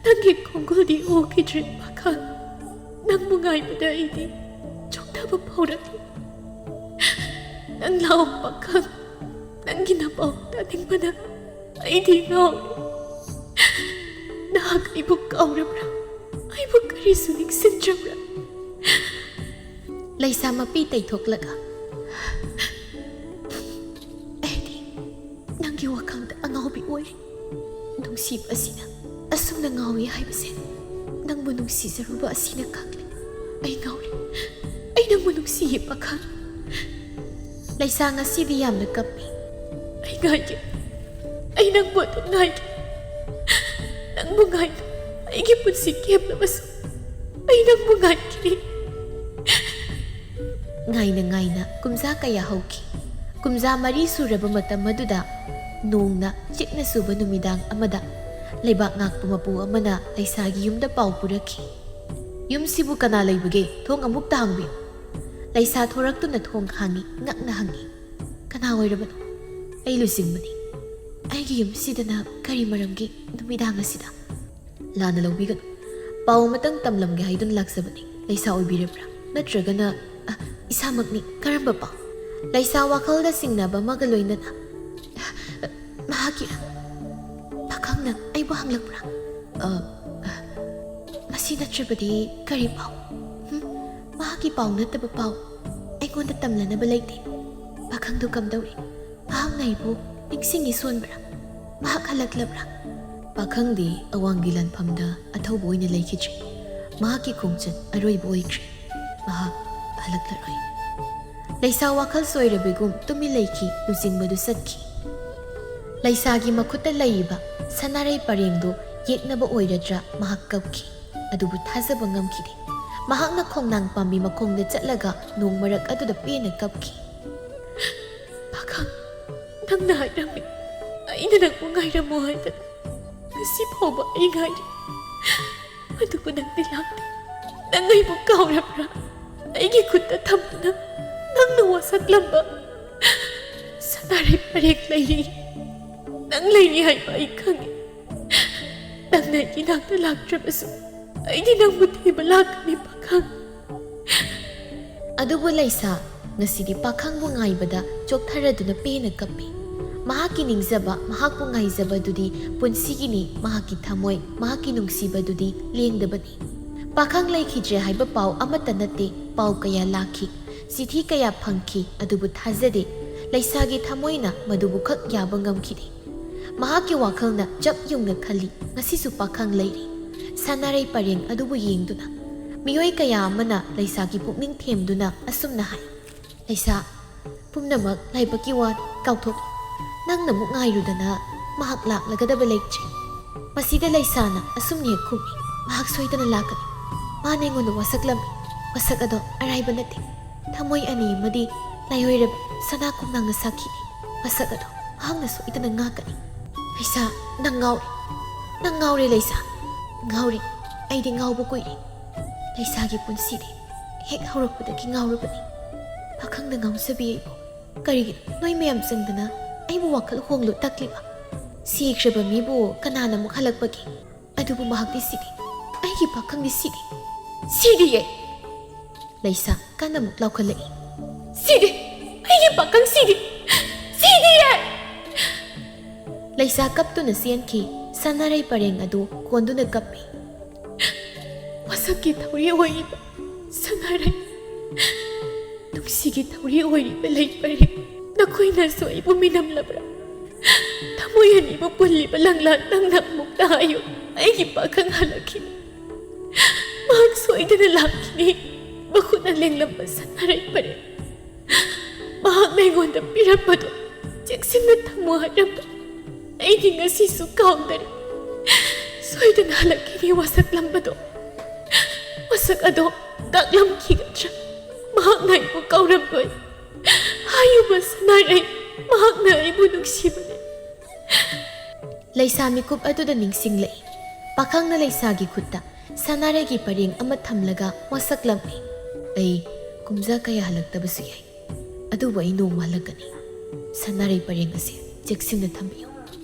ꯅꯪꯒꯤ ꯈꯣꯡꯒꯨꯜꯗꯤ ꯎꯈꯤꯗ꯭ꯔꯦ ꯄꯥꯈꯪ꯫ ꯅꯪꯕꯨ ꯉꯥꯏꯕꯗ ꯑꯩꯗꯤ ꯆꯣꯛꯊꯕ ꯐꯥꯎꯔꯛꯂꯤ꯫ ꯅꯪ ꯂꯥꯛꯑꯣ ꯄꯥꯈꯪ, ꯅꯪꯒꯤ ꯅꯄꯥꯎ ꯇꯥꯅꯤꯡꯕꯅ ꯑꯩꯗꯤ ꯉꯥꯎꯔꯦ꯫ ꯅꯍꯥꯛ ꯑꯩꯕꯨ ꯀꯥꯎꯔꯕ꯭ꯔꯥ? ꯑꯩꯕꯨ ꯀꯔꯤꯁꯨ ꯅꯤꯡꯁꯤꯡꯗ꯭ꯔꯕ꯭ꯔꯥ? ꯂꯩꯁꯥ ꯃꯄꯤ ꯇꯩꯊꯣꯛꯂꯒ, ꯑꯩꯗꯤ ꯅꯪꯒꯤ ꯋꯥꯈꯜꯗ ꯑꯉꯥꯎꯕꯤ ꯑꯣꯏꯔꯦ꯫ ꯅꯨꯡꯁꯤꯕ ꯑꯁꯤꯅ ꯑꯁꯨꯝꯅ ꯉꯥꯎꯏ ꯍꯥꯏꯕꯁꯦ ꯅꯪꯕꯨ ꯅꯨꯡꯁꯤꯖꯔꯨꯕ ꯑꯁꯤꯅ ꯈꯪꯂꯦ꯫ ꯑꯩ ꯉꯥꯎꯔꯦ꯫ ꯑꯩ ꯅꯪꯕꯨ ꯅꯨꯡꯁꯤꯌꯦ ꯄꯥꯈꯪ꯫ ꯂꯩꯁꯥ ꯉꯁꯤꯗꯤ ꯌꯥꯝꯅ ꯀꯞꯄꯤ꯫ ꯑꯩ ꯉꯥꯏꯒꯦ꯫ ꯑꯩ ꯅꯪꯕꯨ ꯑꯗꯨꯝ ꯉꯥꯏꯒꯦ꯫ ꯅꯪꯕꯨ ꯉꯥꯏꯅ ꯑꯩꯒꯤ ꯄꯨꯟꯁꯤ ꯀꯦꯞꯂꯕꯁꯨ ꯑꯩ ꯅꯪꯕꯨ ꯉꯥꯏꯈꯤꯅꯤ꯫ ꯉꯥꯏꯅ ꯉꯥꯏꯅ ꯀꯨꯝꯖꯥ ꯀꯌꯥ ꯍꯧꯈꯤ꯫ ꯀꯨꯝꯖꯥ ꯃꯔꯤ ꯁꯨꯔꯕ ꯃꯇꯝ ꯑꯗꯨꯗ ꯅꯣꯡꯅ ꯆꯤꯛꯅ ꯆꯨꯕ ꯅꯨꯃꯤꯗꯥꯡ ꯑꯃꯗ ꯂꯩꯕꯥꯛ ꯉꯥꯛꯄ ꯃꯄꯨ ꯑꯃꯅ ꯂꯩꯁꯥꯒꯤ ꯌꯨꯝꯗ ꯄꯥꯎ ꯄꯨꯔꯛꯈꯤ꯫ "ꯌꯨꯝꯁꯤꯕꯨ ꯀꯅꯥ ꯂꯩꯕꯒꯦ? ꯊꯣꯡ ꯑꯃꯨꯛꯇ ꯍꯥꯡꯕꯤꯌꯨ꯫" ꯂꯩꯁꯥ ꯊꯣꯔꯛꯇꯨꯅ ꯊꯣꯡ ꯍꯥꯡꯉꯤ, ꯉꯛꯅ ꯍꯪꯉꯤ, "ꯀꯅꯥ ꯑꯣꯏꯔꯕꯅꯣ?" "ꯑꯩ ꯂꯨꯆꯤꯡꯕꯅꯤ꯫" "ꯑꯩꯒꯤ ꯌꯨꯝꯁꯤꯗꯅ ꯀꯔꯤ ꯃꯔꯝꯒꯤ ꯅꯨꯃꯤꯗꯥꯡ ꯑꯁꯤꯗ?" "ꯂꯥꯟꯅ ꯂꯧꯕꯤꯒꯅꯨ꯫ ꯄꯥꯎ ꯑꯃꯇꯪ ꯇꯝꯂꯝꯒꯦ ꯍꯥꯏꯗꯨꯅ ꯂꯥꯛꯆꯕꯅꯤ꯫ ꯂꯩꯁꯥ ꯑꯣꯏꯕꯤꯔꯕ꯭ꯔꯥ? ꯅꯠꯇ꯭ꯔꯒꯅ, ꯑ, ꯏꯁꯥꯃꯛꯅꯤ꯫ ꯀꯔꯝꯕ ꯄꯥꯎ?" ꯂꯩꯁꯥ ꯋꯥꯈꯜꯗ ꯆꯤꯡꯅꯕ ꯑꯃꯒ ꯂꯣꯏꯅꯅ, "ꯃꯍꯥꯛꯀꯤ ꯄꯥꯈꯪꯅ ꯑꯩꯕꯨ ꯍꯪꯂꯛꯄ꯭ꯔꯥ? ꯑ, ꯑ, ꯃꯁꯤ ꯅꯠꯇ꯭ꯔꯕꯗꯤ ꯀꯔꯤ ꯄꯥꯎ? ꯍꯨꯝ? ꯃꯍꯥꯛꯀꯤ ꯄꯥꯎ ꯅꯠꯇꯕ ꯄꯥꯎ ꯑꯩꯉꯣꯟꯗ ꯇꯝꯂꯅꯕ ꯂꯩꯇꯦ꯫ ꯄꯥꯈꯪꯗꯨ ꯀꯝꯗꯧꯔꯤ? ꯃꯍꯥꯛꯅ ꯑꯩꯕꯨ ꯅꯤꯡꯁꯤꯡꯉꯤ ꯁꯣꯟꯕ꯭ꯔꯥ? ꯃꯍꯥꯛ ꯍꯜꯂꯛꯂꯕ꯭ꯔꯥ?" "ꯄꯥꯈꯪꯗꯤ ꯑꯋꯥꯡꯒꯤ ꯂꯥꯟꯐꯝꯗ ꯑꯊꯧꯕ ꯑꯣꯏꯅ ꯂꯩꯈꯤꯗ꯭ꯔꯦ꯫ ꯃꯍꯥꯛꯀꯤ ꯈꯣꯡꯆꯠ ꯑꯔꯣꯏꯕ ꯑꯣꯏꯈ꯭ꯔꯦ꯫ ꯃꯍꯥꯛ ꯍꯜꯂꯛꯂꯔꯣꯏ꯫" ꯂꯩꯁꯥ ꯋꯥꯈꯜ ꯁꯣꯏꯔꯕꯒꯨꯝ ꯇꯨꯃꯤꯟ ꯂꯩꯈꯤ꯫ ꯂꯨꯆꯤꯡꯕꯗꯨ ꯆꯠꯈꯤ꯫ ꯂꯩꯁꯥꯒꯤ ꯃꯈꯨꯠꯇ ꯂꯩꯔꯤꯕ ꯁꯅꯥꯔꯩ ꯄꯔꯦꯡꯗꯨ ꯌꯦꯛꯅꯕ ꯑꯣꯏꯔꯗ꯭ꯔꯥ ꯃꯍꯥꯛ ꯀꯞꯈꯤ꯫ ꯑꯗꯨꯕꯨ ꯊꯥꯖꯕ ꯉꯝꯈꯤꯗꯦ꯫ ꯃꯍꯥꯛꯅ ꯈꯣꯡꯅꯥꯡ ꯄꯥꯝꯕꯤ ꯃꯈꯣꯡꯗ ꯆꯠꯂꯒ ꯅꯣꯡ ꯃꯔꯛ ꯑꯗꯨꯗ ꯄꯦꯟꯅ ꯀꯞꯈꯤ꯫ "ꯄꯥꯈꯪ, ꯅꯪꯅ ꯍꯥꯏꯔꯝꯃꯤ, ꯑꯩꯅ ꯅꯪꯕꯨ ꯉꯥꯏꯔꯝꯃꯨ ꯍꯥꯏꯗꯅ꯫ ꯉꯁꯤ ꯐꯥꯎꯕ ꯑꯩ ꯉꯥꯏꯔꯤ꯫ ꯑꯗꯨꯕꯨ ꯅꯪꯗꯤ ꯂꯥꯛꯇꯦ꯫ ꯅꯪ ꯑꯩꯕꯨ ꯀꯥꯎꯔꯕ꯭ꯔꯥ? ꯑꯩꯒꯤ ꯈꯨꯠꯇ ꯊꯝꯗꯨꯅ ꯅꯪꯅ ꯋꯥꯁꯛꯂꯝꯕ ꯁꯅꯥꯔꯩ ꯄꯔꯦꯡ ꯂꯩꯔꯤ꯫ ꯅꯪ ꯂꯩꯔꯤ ꯍꯥꯏꯕ ꯑꯩ ꯈꯪꯉꯤ꯫ ꯅꯪꯅ ꯑꯩꯒꯤ ꯅꯥꯛꯇ ꯂꯥꯛꯇ꯭ꯔꯕꯁꯨ ꯑꯩꯗꯤ ꯅꯪꯕꯨ ꯊꯤꯕ ꯂꯥꯛꯀꯅꯤ, ꯄꯥꯈꯪ꯫ ꯑꯗꯨꯕꯨ ꯂꯩꯁꯥ ꯉꯁꯤꯗꯤ ꯄꯥꯈꯪꯕꯨ ꯉꯥꯏꯕꯗ ꯆꯣꯛꯊꯔꯗꯨꯅ ꯄꯦꯟꯅ ꯀꯞꯄꯤ꯫ ꯃꯍꯥꯛꯀꯤ ꯅꯤꯡꯖꯕ, ꯃꯍꯥꯛꯄꯨ ꯉꯥꯏꯖꯕꯗꯨꯗꯤ ꯄꯨꯟꯁꯤꯒꯤꯅꯤ, ꯃꯍꯥꯛꯀꯤ ꯊꯃꯣꯏ, ꯃꯍꯥꯛꯀꯤ ꯅꯨꯡꯁꯤꯕꯗꯨꯗꯤ ꯂꯦꯡꯗꯕꯅꯤ꯫ ꯄꯥꯈꯪ ꯂꯩꯈꯤꯗ꯭ꯔꯦ ꯍꯥꯏꯕ ꯄꯥꯎ ꯑꯃꯠꯇ ꯅꯠꯇꯦ, ꯄꯥꯎ ꯀꯌꯥ ꯂꯥꯛꯈꯤ, ꯆꯤꯊꯤ ꯀꯌꯥ ꯐꯪꯈꯤ, ꯑꯗꯨꯕꯨ ꯊꯥꯖꯗꯦ꯫ ꯂꯩꯁꯥꯒꯤ ꯊꯃꯣꯏꯅ ꯃꯗꯨꯕꯨ ꯈꯛ ꯌꯥꯕ ꯉꯝꯈꯤꯗꯦ꯫ ꯃꯍꯥꯛꯀꯤ ꯋꯥꯈꯜꯅ ꯆꯞ ꯌꯨꯡꯅ ꯈꯜꯂꯤ, ꯉꯁꯤꯁꯨ ꯄꯥꯈꯪ ꯂꯩꯔꯤ꯫ ꯁꯅꯥꯔꯩ ꯄꯔꯦꯡ ꯑꯗꯨꯕꯨ ꯌꯦꯡꯗꯨꯅ ꯃꯤꯑꯣꯏ ꯀꯌꯥ ꯑꯃꯅ ꯂꯩꯁꯥꯒꯤ ꯄꯨꯛꯅꯤꯡ ꯊꯦꯝꯗꯨꯅ ꯑꯁꯨꯝꯅ ꯍꯥꯏ, "ꯂꯩꯁꯥ, ꯄꯨꯝꯅꯃꯛ ꯂꯥꯏꯕꯛꯀꯤ ꯋꯥ ꯀꯥꯎꯊꯣꯛꯂꯣ꯫ ꯅꯪꯅ ꯑꯃꯨꯛ ꯉꯥꯏꯔꯨꯗꯅ ꯃꯍꯥꯛ ꯂꯥꯛꯂꯒꯗꯕ ꯂꯩꯇ꯭ꯔꯦ꯫" ꯃꯁꯤꯗ ꯂꯩꯁꯥꯅ ꯑꯁꯨꯝꯅ ꯍꯦꯛ ꯈꯨꯝꯃꯤ, "ꯃꯍꯥꯛ ꯁꯣꯏꯗꯅ ꯂꯥꯛꯀꯅꯤ꯫ ꯃꯥꯅ ꯑꯩꯉꯣꯟꯗ ꯋꯥꯁꯛꯂꯝꯃꯤ꯫ ꯋꯥꯁꯛ ꯑꯗꯣ ꯑꯔꯥꯏꯕ ꯅꯠꯇꯦ꯫ ꯊꯃꯣꯏ ꯑꯅꯤ ꯑꯃꯗꯤ ꯂꯥꯏꯑꯣꯏꯔꯕ ꯁꯅꯥ ꯀꯣꯝꯂꯥꯡꯅ ꯁꯥꯈꯤꯅꯤ꯫ ꯋꯥꯁꯛ ꯑꯗꯣ ꯃꯍꯥꯛꯅ ꯁꯣꯏꯗꯅ ꯉꯥꯛꯀꯅꯤ꯫" "ꯂꯩꯁꯥ, ꯅꯪ ꯉꯥꯎꯔꯦ꯫ ꯅꯪ ꯉꯥꯎꯔꯦ, ꯂꯩꯁꯥ꯫ ꯉꯥꯎꯔꯦ꯫ ꯑꯩꯗꯤ ꯉꯥꯎꯕ ꯀꯨꯏꯔꯦ꯫ ꯂꯩꯁꯥꯒꯤ ꯄꯨꯟꯁꯤꯗꯤ ꯍꯦꯛ ꯍꯧꯔꯛꯄꯗꯒꯤ ꯉꯥꯎꯔꯕꯅꯤ꯫ ꯄꯥꯈꯪꯅ ꯉꯥꯎꯖꯕꯤ ꯑꯩꯕꯨ ꯀꯔꯤꯒꯤꯅꯣ ꯅꯣꯏ ꯃꯌꯥꯝ ꯆꯪꯗꯅ ꯑꯩꯕꯨ ꯋꯥꯈꯜ ꯍꯣꯡꯂꯨ ꯇꯥꯛꯂꯤꯕ? ꯁꯤꯈ꯭ꯔꯕ ꯃꯤꯕꯨ ꯀꯅꯥꯅ ꯑꯃꯨꯛ ꯍꯜꯂꯛꯄꯒꯦ? ꯑꯗꯨꯕꯨ ꯃꯍꯥꯛꯇꯤ ꯁꯤꯗꯦ꯫ ꯑꯩꯒꯤ ꯄꯥꯈꯪꯗꯤ ꯁꯤꯗꯦ꯫ ꯁꯤꯗꯤꯌꯦ!" ꯂꯩꯁꯥ ꯀꯟꯅ ꯑꯃꯨꯛ ꯂꯥꯎꯈꯠꯂꯛꯏ꯫ "ꯁꯤꯗꯦ! ꯑꯩꯒꯤ ꯄꯥꯈꯪ ꯁꯤꯗꯦ! ꯁꯤꯗꯤꯌꯦ!" ꯂꯩꯁꯥ ꯀꯞꯇꯨꯅ ꯆꯦꯟꯈꯤ꯫ ꯁꯅꯥꯔꯩ ꯄꯔꯦꯡ ꯑꯗꯨ ꯀꯣꯟꯗꯨꯅ ꯀꯞꯄꯤ꯫ "ꯃꯁꯛꯀꯤ ꯊꯧꯔꯤ ꯑꯣꯏꯔꯤꯕ ꯁꯅꯥꯔꯩ, ꯅꯨꯡꯁꯤꯒꯤ ꯊꯧꯔꯤ ꯑꯣꯏꯔꯤꯕ ꯂꯩ ꯄꯔꯦꯡ, ꯅꯈꯣꯏꯅꯁꯨ ꯑꯩꯕꯨ ꯃꯤꯅꯝꯂꯕ꯭ꯔꯥ? ꯊꯃꯣꯏ ꯑꯅꯤꯕꯨ ꯄꯨꯜꯂꯤꯕ ꯂꯪꯂꯥ ꯅꯪꯅ ꯑꯃꯨꯛꯇ ꯍꯥꯏꯌꯨ, ꯑꯩꯒꯤ ꯄꯥꯈꯪ ꯍꯜꯂꯛꯈꯤꯅꯤ꯫ ꯃꯍꯥꯛ ꯁꯣꯏꯗꯅ ꯂꯥꯛꯈꯤꯅꯤ꯫" ꯃꯈꯨꯠꯅ ꯂꯦꯡꯂꯝꯕ ꯁꯅꯥꯔꯩ ꯄꯔꯦꯡ, ꯃꯍꯥꯛꯅ ꯑꯩꯉꯣꯟꯗ ꯄꯤꯔꯝꯕꯗꯨ ꯆꯦꯛꯁꯤꯟꯅ ꯊꯝꯃꯨ ꯍꯥꯏꯔꯝꯕ ꯑꯩꯗꯤ ꯉꯁꯤꯁꯨ ꯀꯥꯎꯗꯔꯤ꯫ ꯁꯣꯏꯗꯅ ꯍꯜꯂꯛꯈꯤꯅꯤ ꯋꯥꯁꯛꯂꯝꯕꯗꯣ꯫ ꯋꯥꯁꯛ ꯑꯗꯣ ꯀꯥꯛꯂꯝꯈꯤꯒꯗ꯭ꯔꯥ? ꯃꯍꯥꯛꯅ ꯑꯩꯕꯨ ꯀꯥꯎꯔꯝꯂꯣꯏ꯫ ꯍꯥꯏꯌꯨꯕ ꯁꯅꯥꯔꯩ, ꯃꯍꯥꯛꯅ ꯑꯩꯕꯨ ꯅꯨꯡꯁꯤꯕꯅꯤ꯫ ꯂꯩꯁꯥ ꯃꯤꯀꯨꯞ ꯑꯗꯨꯗ ꯅꯤꯡꯁꯤꯡꯂꯛꯏ꯫ ꯄꯥꯈꯪꯅ ꯂꯩꯁꯥꯒꯤ ꯈꯨꯠꯇ ꯁꯅꯥꯔꯩꯒꯤ ꯄꯔꯦꯡ ꯑꯃ ꯊꯝꯂꯒ ꯋꯥꯁꯛꯂꯝꯃꯤ꯫ "ꯑꯩ ꯀꯨꯝꯖꯥ ꯀꯌꯥ ꯍꯜꯂꯛꯇꯕꯁꯨ ꯌꯥꯏ, ꯑꯗꯨꯕꯨ ꯑꯩ ꯅꯣꯡꯃ ꯍꯜꯂꯛꯀꯅꯤ꯫ ꯁꯅꯥꯔꯩ ꯄꯔꯦꯡ ꯑꯁꯤ ꯆꯦꯛꯁꯤꯟꯅ ꯊꯝꯕꯤꯌꯨ꯫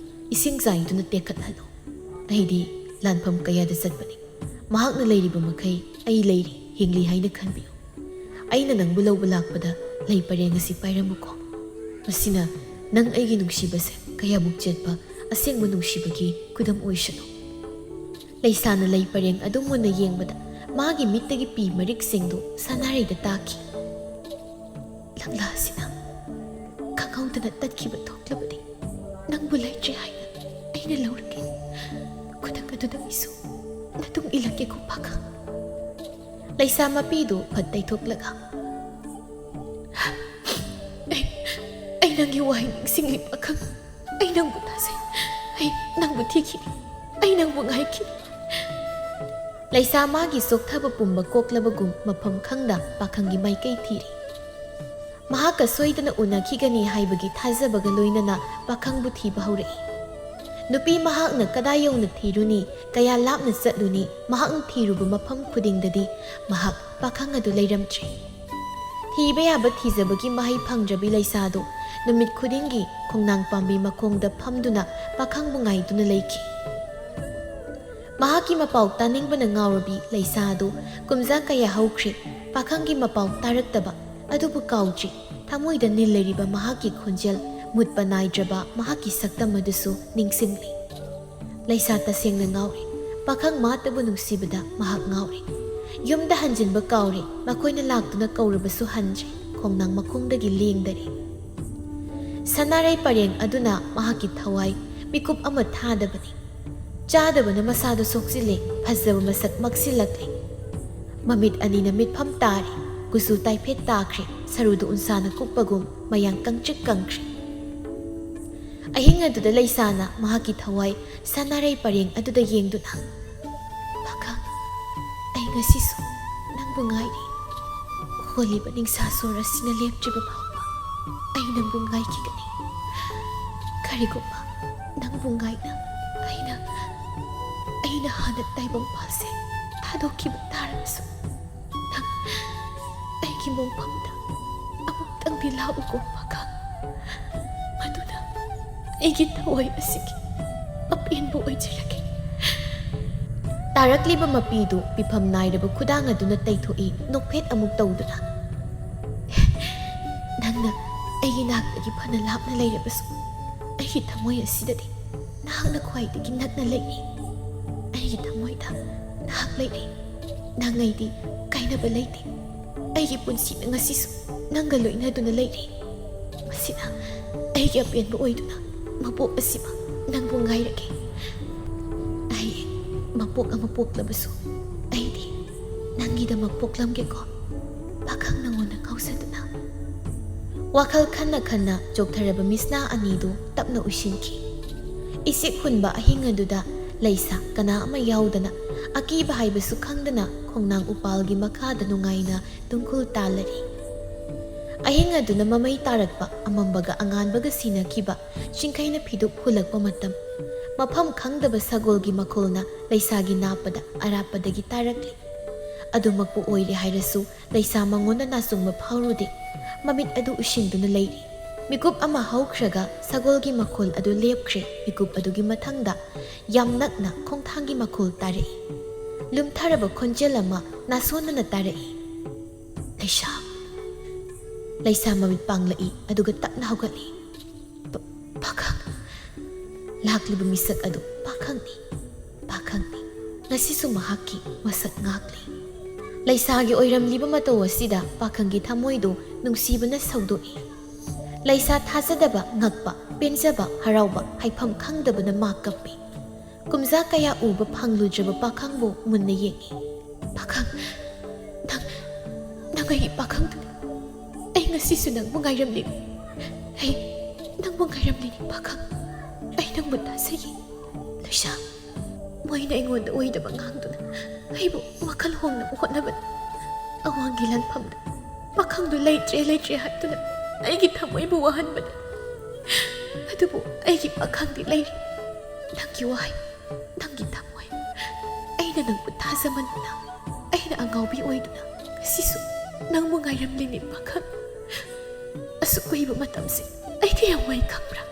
ꯏꯁꯤꯡ ꯆꯥꯏꯗꯨꯅ ꯇꯦꯛꯈꯠꯍꯜꯂꯨ꯫ ꯑꯩꯗꯤ ꯂꯥꯟꯐꯝ ꯀꯌꯥꯗ ꯆꯠꯄꯅꯤ꯫ ꯃꯍꯥꯛꯅ ꯂꯩꯔꯤꯕ ꯃꯈꯩ ꯑꯩ ꯂꯩꯔꯤ, ꯍꯤꯡꯂꯤ ꯍꯥꯏꯅ ꯈꯟꯕꯤꯌꯨ꯫ ꯑꯩꯅ ꯅꯪꯕꯨ ꯂꯧꯕ ꯂꯥꯛꯄꯗ ꯂꯩ ꯄꯔꯦꯡ ꯑꯁꯤ ꯄꯥꯏꯔꯝꯃꯨꯀꯣ꯫ ꯃꯁꯤꯅ ꯅꯪ ꯑꯩꯒꯤ ꯅꯨꯡꯁꯤꯕꯁꯦ ꯀꯌꯥꯃꯨꯛ ꯆꯦꯠꯄ ꯑꯁꯦꯡꯕ ꯅꯨꯡꯁꯤꯕꯒꯤ ꯈꯨꯗꯝ ꯑꯣꯏꯁꯅꯨ꯫ ꯂꯩꯁꯥꯅ ꯂꯩ ꯄꯔꯦꯡ ꯑꯗꯨ ꯃꯨꯟꯅ ꯌꯦꯡꯕꯗ ꯃꯥꯒꯤ ꯃꯤꯠꯇꯒꯤ ꯄꯤ ꯃꯔꯤꯛꯁꯤꯡꯗꯨ ꯁꯅꯥꯔꯩꯗ ꯇꯥꯈꯤ꯫ ꯂꯪꯂꯥ ꯑꯁꯤꯅ ꯈꯪꯍꯧꯗꯅ ꯇꯠꯈꯤꯕ ꯊꯣꯛꯂꯕꯗꯤ ꯅꯪꯕꯨ ꯂꯩꯇ꯭ꯔꯦ ꯍꯥꯏꯅ ꯑꯩꯅ ꯂꯧꯔꯒꯦ꯫ ꯈꯨꯗꯛ ꯑꯗꯨꯗ ꯑꯩꯁꯨ ꯅꯇꯨꯡ ꯏꯜꯂꯛꯀꯦꯀꯣ ꯄꯥꯈꯪ꯫ ꯂꯩꯁꯥ ꯃꯄꯤꯗꯨ ꯐꯠ ꯇꯩꯊꯣꯛꯂꯒ, ꯑꯩ, ꯑꯩ ꯅꯪꯒꯤ ꯋꯥꯍꯩ ꯅꯤꯡꯁꯤꯡꯂꯤ ꯄꯥꯈꯪ꯫ ꯑꯩ ꯅꯪꯕꯨ ꯊꯥꯖꯩ꯫ ꯑꯩ ꯅꯪꯕꯨ ꯊꯤꯈꯤꯅꯤ꯫ ꯑꯩ ꯅꯪꯕꯨ ꯉꯥꯏꯈꯤꯅꯤ꯫ ꯂꯩꯁꯥ ꯃꯥꯒꯤ ꯆꯣꯛꯊꯕ ꯄꯨꯝꯕ ꯀꯣꯛꯂꯕꯒꯨꯝ ꯃꯐꯝ ꯈꯪꯗ ꯄꯥꯈꯪꯒꯤ ꯃꯥꯏꯀꯩ ꯊꯤꯔꯤ꯫ ꯃꯍꯥꯛꯀ ꯁꯣꯏꯗꯅ ꯎꯅꯈꯤꯒꯅꯤ ꯍꯥꯏꯕꯒꯤ ꯊꯥꯖꯕꯒ ꯂꯣꯏꯅꯅ ꯄꯥꯈꯪꯕꯨ ꯊꯤꯕ ꯍꯧꯔꯛꯏ꯫ ꯅꯨꯄꯤ ꯃꯍꯥꯛꯅ ꯀꯗꯥꯏ ꯌꯧꯅ ꯊꯤꯔꯨꯅꯤ, ꯀꯌꯥ ꯂꯥꯞꯅ ꯆꯠꯂꯨꯅꯤ, ꯃꯍꯥꯛꯅ ꯊꯤꯔꯨꯕ ꯃꯐꯝ ꯈꯨꯗꯤꯡꯗꯗꯤ ꯃꯍꯥꯛ ꯄꯥꯈꯪ ꯑꯗꯨ ꯂꯩꯔꯝꯗ꯭ꯔꯦ꯫ ꯊꯤꯕ ꯌꯥꯕ ꯊꯤꯖꯕꯒꯤ ꯃꯍꯩ ꯐꯪꯗ꯭ꯔꯕꯤ ꯂꯩꯁꯥꯗꯨ ꯅꯨꯃꯤꯠ ꯈꯨꯗꯤꯡꯒꯤ ꯈꯣꯡꯅꯥꯡ ꯄꯥꯝꯕꯤ ꯃꯈꯣꯡꯗ ꯐꯝꯗꯨꯅ ꯄꯥꯈꯪꯕꯨ ꯉꯥꯏꯗꯨꯅ ꯂꯩꯈꯤ꯫ ꯃꯍꯥꯛꯀꯤ ꯃꯄꯥꯎ ꯇꯥꯅꯤꯡꯕꯅ ꯉꯥꯎꯔꯕꯤ ꯂꯩꯁꯥ ꯑꯗꯨ ꯀꯨꯝꯖꯥ ꯀꯌꯥ ꯍꯧꯈ꯭ꯔꯦ, ꯄꯥꯈꯪꯒꯤ ꯃꯄꯥꯎ ꯇꯥꯔꯛꯇꯕ꯫ ꯑꯗꯨꯕꯨ ꯀꯥꯎꯗ꯭ꯔꯤ, ꯊꯃꯣꯏꯗ ꯅꯤꯜꯂꯤꯔꯤꯕ ꯃꯍꯥꯛꯀꯤ ꯈꯣꯟꯖꯦꯜ, ꯃꯨꯠꯄ ꯅꯥꯏꯗ꯭ꯔꯕ ꯃꯍꯥꯛꯀꯤ ꯁꯛꯇꯝ ꯑꯗꯨꯁꯨ ꯅꯤꯡꯁꯤꯡꯂꯤ꯫ ꯂꯩꯁꯥ ꯇꯁꯦꯡꯅ ꯉꯥꯎꯔꯦ꯫ ꯄꯥꯈꯪ ꯃꯥꯇꯕꯨ ꯅꯨꯡꯁꯤꯕꯗ ꯃꯍꯥꯛ ꯉꯥꯎꯔꯦ꯫ ꯌꯨꯝꯗ ꯍꯟꯖꯤꯟꯕ ꯀꯥꯎꯔꯦ꯫ ꯃꯈꯣꯏꯅ ꯂꯥꯛꯇꯨꯅ ꯀꯧꯔꯕꯁꯨ ꯍꯟꯗ꯭ꯔꯦ꯫ ꯈꯣꯡꯅꯥꯡ ꯃꯈꯣꯡꯗꯒꯤ ꯂꯦꯡꯗꯔꯦ꯫ ꯁꯅꯥꯔꯩ ꯄꯔꯦꯡ ꯑꯗꯨꯅ ꯃꯍꯥꯛꯀꯤ ꯊꯋꯥꯏ ꯃꯤꯀꯨꯞ ꯑꯃ ꯊꯥꯗꯕꯅꯤ꯫ ꯆꯥꯗꯕꯅ ꯃꯁꯥꯗꯨ ꯁꯣꯛꯆꯤꯜꯂꯦ, ꯐꯖꯕ ꯃꯁꯛ ꯃꯛꯁꯤꯜꯂꯛꯂꯦ꯫ ꯃꯃꯤꯠ ꯑꯅꯤꯅ ꯃꯤꯠꯐꯝ ꯇꯥꯔꯦ, ꯀꯨꯆꯨ ꯇꯥꯏꯐꯦꯠ ꯇꯥꯈ꯭ꯔꯦ, ꯁꯔꯨꯗꯨ ꯎꯟꯁꯥꯅ ꯀꯨꯞꯄꯒꯨꯝ ꯃꯌꯥꯡ ꯀꯪꯇ꯭ꯔꯤꯛ ꯀꯪꯈ꯭ꯔꯦ꯫ ꯑꯍꯤꯡ ꯑꯗꯨꯗ ꯂꯩꯁꯥꯅ ꯃꯍꯥꯛꯀꯤ ꯊꯋꯥꯏ ꯁꯅꯥꯔꯩ ꯄꯔꯦꯡ ꯑꯗꯨꯗ ꯌꯦꯡꯗꯨꯅ, "ꯄꯥꯈꯪ, ꯑꯩ ꯉꯁꯤꯁꯨ ꯅꯪꯕꯨ ꯉꯥꯏꯔꯤ꯫ ꯍꯣꯜꯂꯤꯕ ꯅꯤꯡꯁꯥ ꯁꯣꯔ ꯑꯁꯤꯅ ꯂꯦꯞꯇ꯭ꯔꯤꯕ ꯐꯥꯎꯕ ꯑꯩ ꯅꯪꯕꯨ ꯉꯥꯏꯈꯤꯒꯅꯤ꯫ ꯀꯔꯤꯒꯨꯝꯕ ꯅꯪꯕꯨ ꯉꯥꯏꯅ ꯑꯩꯅ, ꯑꯩꯅ ꯍꯥꯟꯅ ꯇꯥꯏꯕꯪ ꯄꯥꯜꯁꯦ ꯊꯥꯗꯣꯛꯈꯤꯕ ꯇꯥꯔꯕꯁꯨ, ꯅꯪ ꯑꯩꯒꯤ ꯃꯣꯡꯐꯝꯗ ꯑꯃꯨꯛꯇꯪꯗꯤ ꯂꯥꯛꯎꯀꯣ ꯄꯥꯈꯪ꯫ ꯃꯗꯨꯅ ꯑꯩꯒꯤ ꯊꯋꯥꯏ ꯑꯁꯤꯒꯤ ꯑꯄꯦꯟꯕ ꯑꯣꯏꯖꯔꯒꯦ꯫" ꯇꯥꯔꯛꯂꯤꯕ ꯃꯄꯤꯗꯨ ꯄꯤꯐꯝ ꯅꯥꯏꯔꯕ ꯈꯨꯗꯥꯡ ꯑꯗꯨꯅ ꯇꯩꯊꯣꯛꯏ, ꯅꯣꯛꯐꯦꯠ ꯑꯃꯨꯛ ꯇꯧꯗꯨꯅ꯫ "ꯅꯪꯅ ꯑꯩꯒꯤ ꯅꯥꯛꯇꯒꯤ ꯐꯅ ꯂꯥꯞꯅ ꯂꯩꯔꯕꯁꯨ, ꯑꯩꯒꯤ ꯊꯃꯣꯏ ꯑꯁꯤꯗꯗꯤ ꯅꯍꯥꯛꯅ ꯈ꯭ꯋꯥꯏꯗꯒꯤ ꯅꯛꯅ ꯂꯩꯔꯤ꯫ ꯑꯩꯒꯤ ꯊꯃꯣꯏꯗ ꯅꯍꯥꯛ ꯂꯩꯔꯤ꯫ ꯅꯪ ꯑꯩꯗꯤ ꯀꯥꯏꯅꯕ ꯂꯩꯇꯦ꯫ ꯑꯩꯒꯤ ꯄꯨꯟꯁꯤꯅ ꯉꯁꯤꯁꯨ ꯅꯪꯒ ꯂꯣꯏꯅꯗꯨꯅ ꯂꯩꯔꯤ꯫ ꯃꯁꯤꯅ ꯑꯩꯒꯤ ꯑꯄꯦꯟꯕ ꯑꯣꯏꯗꯨꯅ ꯃꯄꯣꯛ ꯑꯁꯤꯃ ꯅꯪꯕꯨ ꯉꯥꯏꯔꯒꯦ꯫ ꯑꯩ ꯃꯄꯣꯛ ꯑꯃ ꯄꯣꯛꯂꯕꯁꯨ ꯑꯩꯗꯤ ꯅꯪꯒꯤꯗꯃꯛ ꯄꯣꯛꯂꯝꯒꯦꯀꯣ, ꯄꯥꯈꯪ ꯅꯉꯣꯟꯗ ꯉꯥꯎꯖꯗꯨꯅ꯫" ꯋꯥꯈꯜ ꯈꯟꯅ ꯈꯟꯅ ꯆꯣꯛꯊꯔꯕ ꯃꯤꯠꯁꯅꯥ ꯑꯅꯤꯗꯨ ꯇꯞꯅ ꯎꯏꯁꯤꯟꯈꯤ꯫ ꯏꯁꯤꯛ ꯍꯨꯟꯕ ꯑꯍꯤꯡ ꯑꯗꯨꯗ ꯂꯩꯁꯥ ꯀꯅꯥ ꯑꯃ ꯌꯥꯎꯗꯅ, ꯑꯀꯤꯕ ꯍꯥꯏꯕꯁꯨ ꯈꯪꯗꯅ ꯈꯣꯡꯅꯥꯡ ꯎꯄꯥꯜꯒꯤ ꯃꯈꯥꯗ ꯅꯨꯡꯉꯥꯏꯅ ꯇꯨꯡꯈꯨꯜ ꯇꯥꯜꯂꯔꯤ꯫ ꯑꯍꯤꯡ ꯑꯗꯨꯅ ꯃꯃꯩ ꯇꯥꯔꯛꯄ, ꯑꯃꯝꯕꯒ ꯑꯉꯥꯟꯕꯒ ꯁꯤꯟꯅꯈꯤꯕ ꯆꯤꯡꯈꯩꯅ ꯐꯤꯗꯨꯞ ꯍꯨꯜꯂꯛꯄ ꯃꯇꯝ꯫ ꯃꯐꯝ ꯈꯪꯗꯕ ꯁꯒꯣꯜꯒꯤ ꯃꯈꯣꯜꯅ ꯂꯩꯁꯥꯒꯤ ꯅꯥꯞꯄꯗ ꯑꯔꯥꯞꯄꯗꯒꯤ ꯇꯥꯔꯛꯂꯤ꯫ ꯑꯗꯨꯃꯛꯄꯨ ꯑꯣꯏꯔꯦ ꯍꯥꯏꯔꯁꯨ, ꯂꯩꯁꯥ ꯃꯉꯣꯟꯗ ꯅꯥꯆꯨꯡꯕ ꯐꯥꯎꯔꯨꯗꯦ꯫ ꯃꯃꯤꯠ ꯑꯗꯨ ꯎꯏꯁꯤꯟꯗꯨꯅ ꯂꯩꯔꯤ꯫ ꯃꯤꯀꯨꯞ ꯑꯃ ꯍꯧꯈ꯭ꯔꯒ ꯁꯒꯣꯜꯒꯤ ꯃꯈꯣꯜ ꯑꯗꯨ ꯂꯦꯞꯈ꯭ꯔꯦ꯫ ꯃꯤꯀꯨꯞ ꯑꯗꯨꯒꯤ ꯃꯊꯪꯗ ꯌꯥꯝ ꯅꯛꯅ ꯈꯣꯡꯊꯥꯡꯒꯤ ꯃꯈꯣꯜ ꯇꯥꯔꯛꯏ꯫ ꯂꯨꯝꯊꯔꯕ ꯈꯣꯟꯖꯦꯜ ꯑꯃ ꯅꯥꯁꯣꯟꯅꯅ ꯇꯥꯔꯛꯏ꯫ "ꯂꯩꯁꯥ!" ꯂꯩꯁꯥ ꯃꯃꯤꯠ ꯄꯥꯡꯂꯛꯏ, ꯑꯗꯨꯒ ꯇꯞꯅ ꯍꯧꯒꯠꯂꯤ꯫ "ꯄ-, ꯄꯥꯈꯪ!" ꯂꯥꯛꯂꯤꯕ ꯃꯤꯁꯛ ꯑꯗꯨ ꯄꯥꯈꯪꯅꯤ꯫ ꯄꯥꯈꯪꯅꯤ꯫ ꯉꯁꯤꯁꯨ ꯃꯍꯥꯛꯀꯤ ꯃꯁꯛ ꯉꯥꯛꯂꯤ꯫ ꯂꯩꯁꯥꯒꯤ ꯑꯣꯏꯔꯝꯂꯤꯕ ꯃꯇꯧ ꯑꯁꯤꯗ ꯄꯥꯈꯪꯒꯤ ꯊꯃꯣꯏꯗꯨ ꯅꯨꯡꯁꯤꯕꯅ ꯁꯧꯗꯣꯛꯏ꯫ ꯂꯩꯁꯥ ꯊꯥꯖꯗꯕ, ꯉꯛꯄ, ꯄꯦꯟꯖꯕ, ꯍꯔꯥꯎꯕ ꯍꯥꯏꯐꯝ ꯈꯪꯗꯕꯅ ꯃꯥ ꯀꯞꯄꯤ꯫ ꯀꯨꯝꯖꯥ ꯀꯌꯥ ꯎꯕ ꯐꯪꯂꯨꯗ꯭ꯔꯕ ꯄꯥꯈꯪꯕꯨ ꯃꯨꯟꯅ ꯌꯦꯡꯏ꯫ "ꯄꯥꯈꯪ, ꯅꯪ, ꯅꯪ ꯑꯩꯒꯤ ꯄꯥꯈꯪꯗꯨꯅꯤ꯫ ꯑꯩ ꯉꯁꯤꯁꯨ ꯅꯪꯕꯨ ꯉꯥꯏꯔꯝꯂꯤꯅꯤ꯫ ꯑꯩ ꯅꯪꯕꯨ ꯉꯥꯏꯔꯝꯂꯤꯅꯤ ꯄꯥꯈꯪ꯫ ꯑꯩ ꯅꯪꯕꯨ ꯊꯥꯖꯩ꯫" "ꯂꯩꯁꯥ, ꯃꯣꯏꯅ ꯑꯩꯉꯣꯟꯗ ꯑꯣꯏꯗꯕ ꯉꯥꯡꯗꯨꯅ ꯑꯩꯕꯨ ꯋꯥꯈꯜ ꯍꯣꯡꯅꯕ ꯍꯣꯠꯅꯕꯅꯤ꯫ ꯑꯋꯥꯡꯒꯤ ꯂꯥꯟꯐꯝꯗ ꯄꯥꯈꯪꯗꯨ ꯂꯩꯇ꯭ꯔꯦ, ꯂꯩꯇ꯭ꯔꯦ ꯍꯥꯏꯗꯨꯅ ꯑꯩꯒꯤ ꯊꯃꯣꯏꯕꯨ ꯋꯥꯍꯟꯕꯅꯤ꯫ ꯑꯗꯨꯕꯨ ꯑꯩꯒꯤ ꯄꯥꯈꯪꯗꯤ ꯂꯩꯔꯤ꯫ ꯅꯪꯒꯤ ꯋꯥꯍꯩ, ꯅꯪꯒꯤ ꯊꯃꯣꯏ꯫ ꯑꯩꯅ ꯅꯪꯕꯨ ꯊꯥꯖꯃꯟꯗꯅ, ꯑꯩꯅ ꯑꯉꯥꯎꯕꯤ ꯑꯣꯏꯗꯨꯅ ꯉꯁꯤꯁꯨ ꯅꯪꯕꯨ ꯉꯥꯏꯔꯝꯂꯤꯅꯤ ꯄꯥꯈꯪ꯫ ꯑꯁꯨꯛ ꯀꯨꯏꯕ ꯃꯇꯝꯁꯦ ꯑꯩ ꯀꯌꯥꯝ ꯋꯥꯏ ꯈꯪꯕ꯭ꯔꯥ?"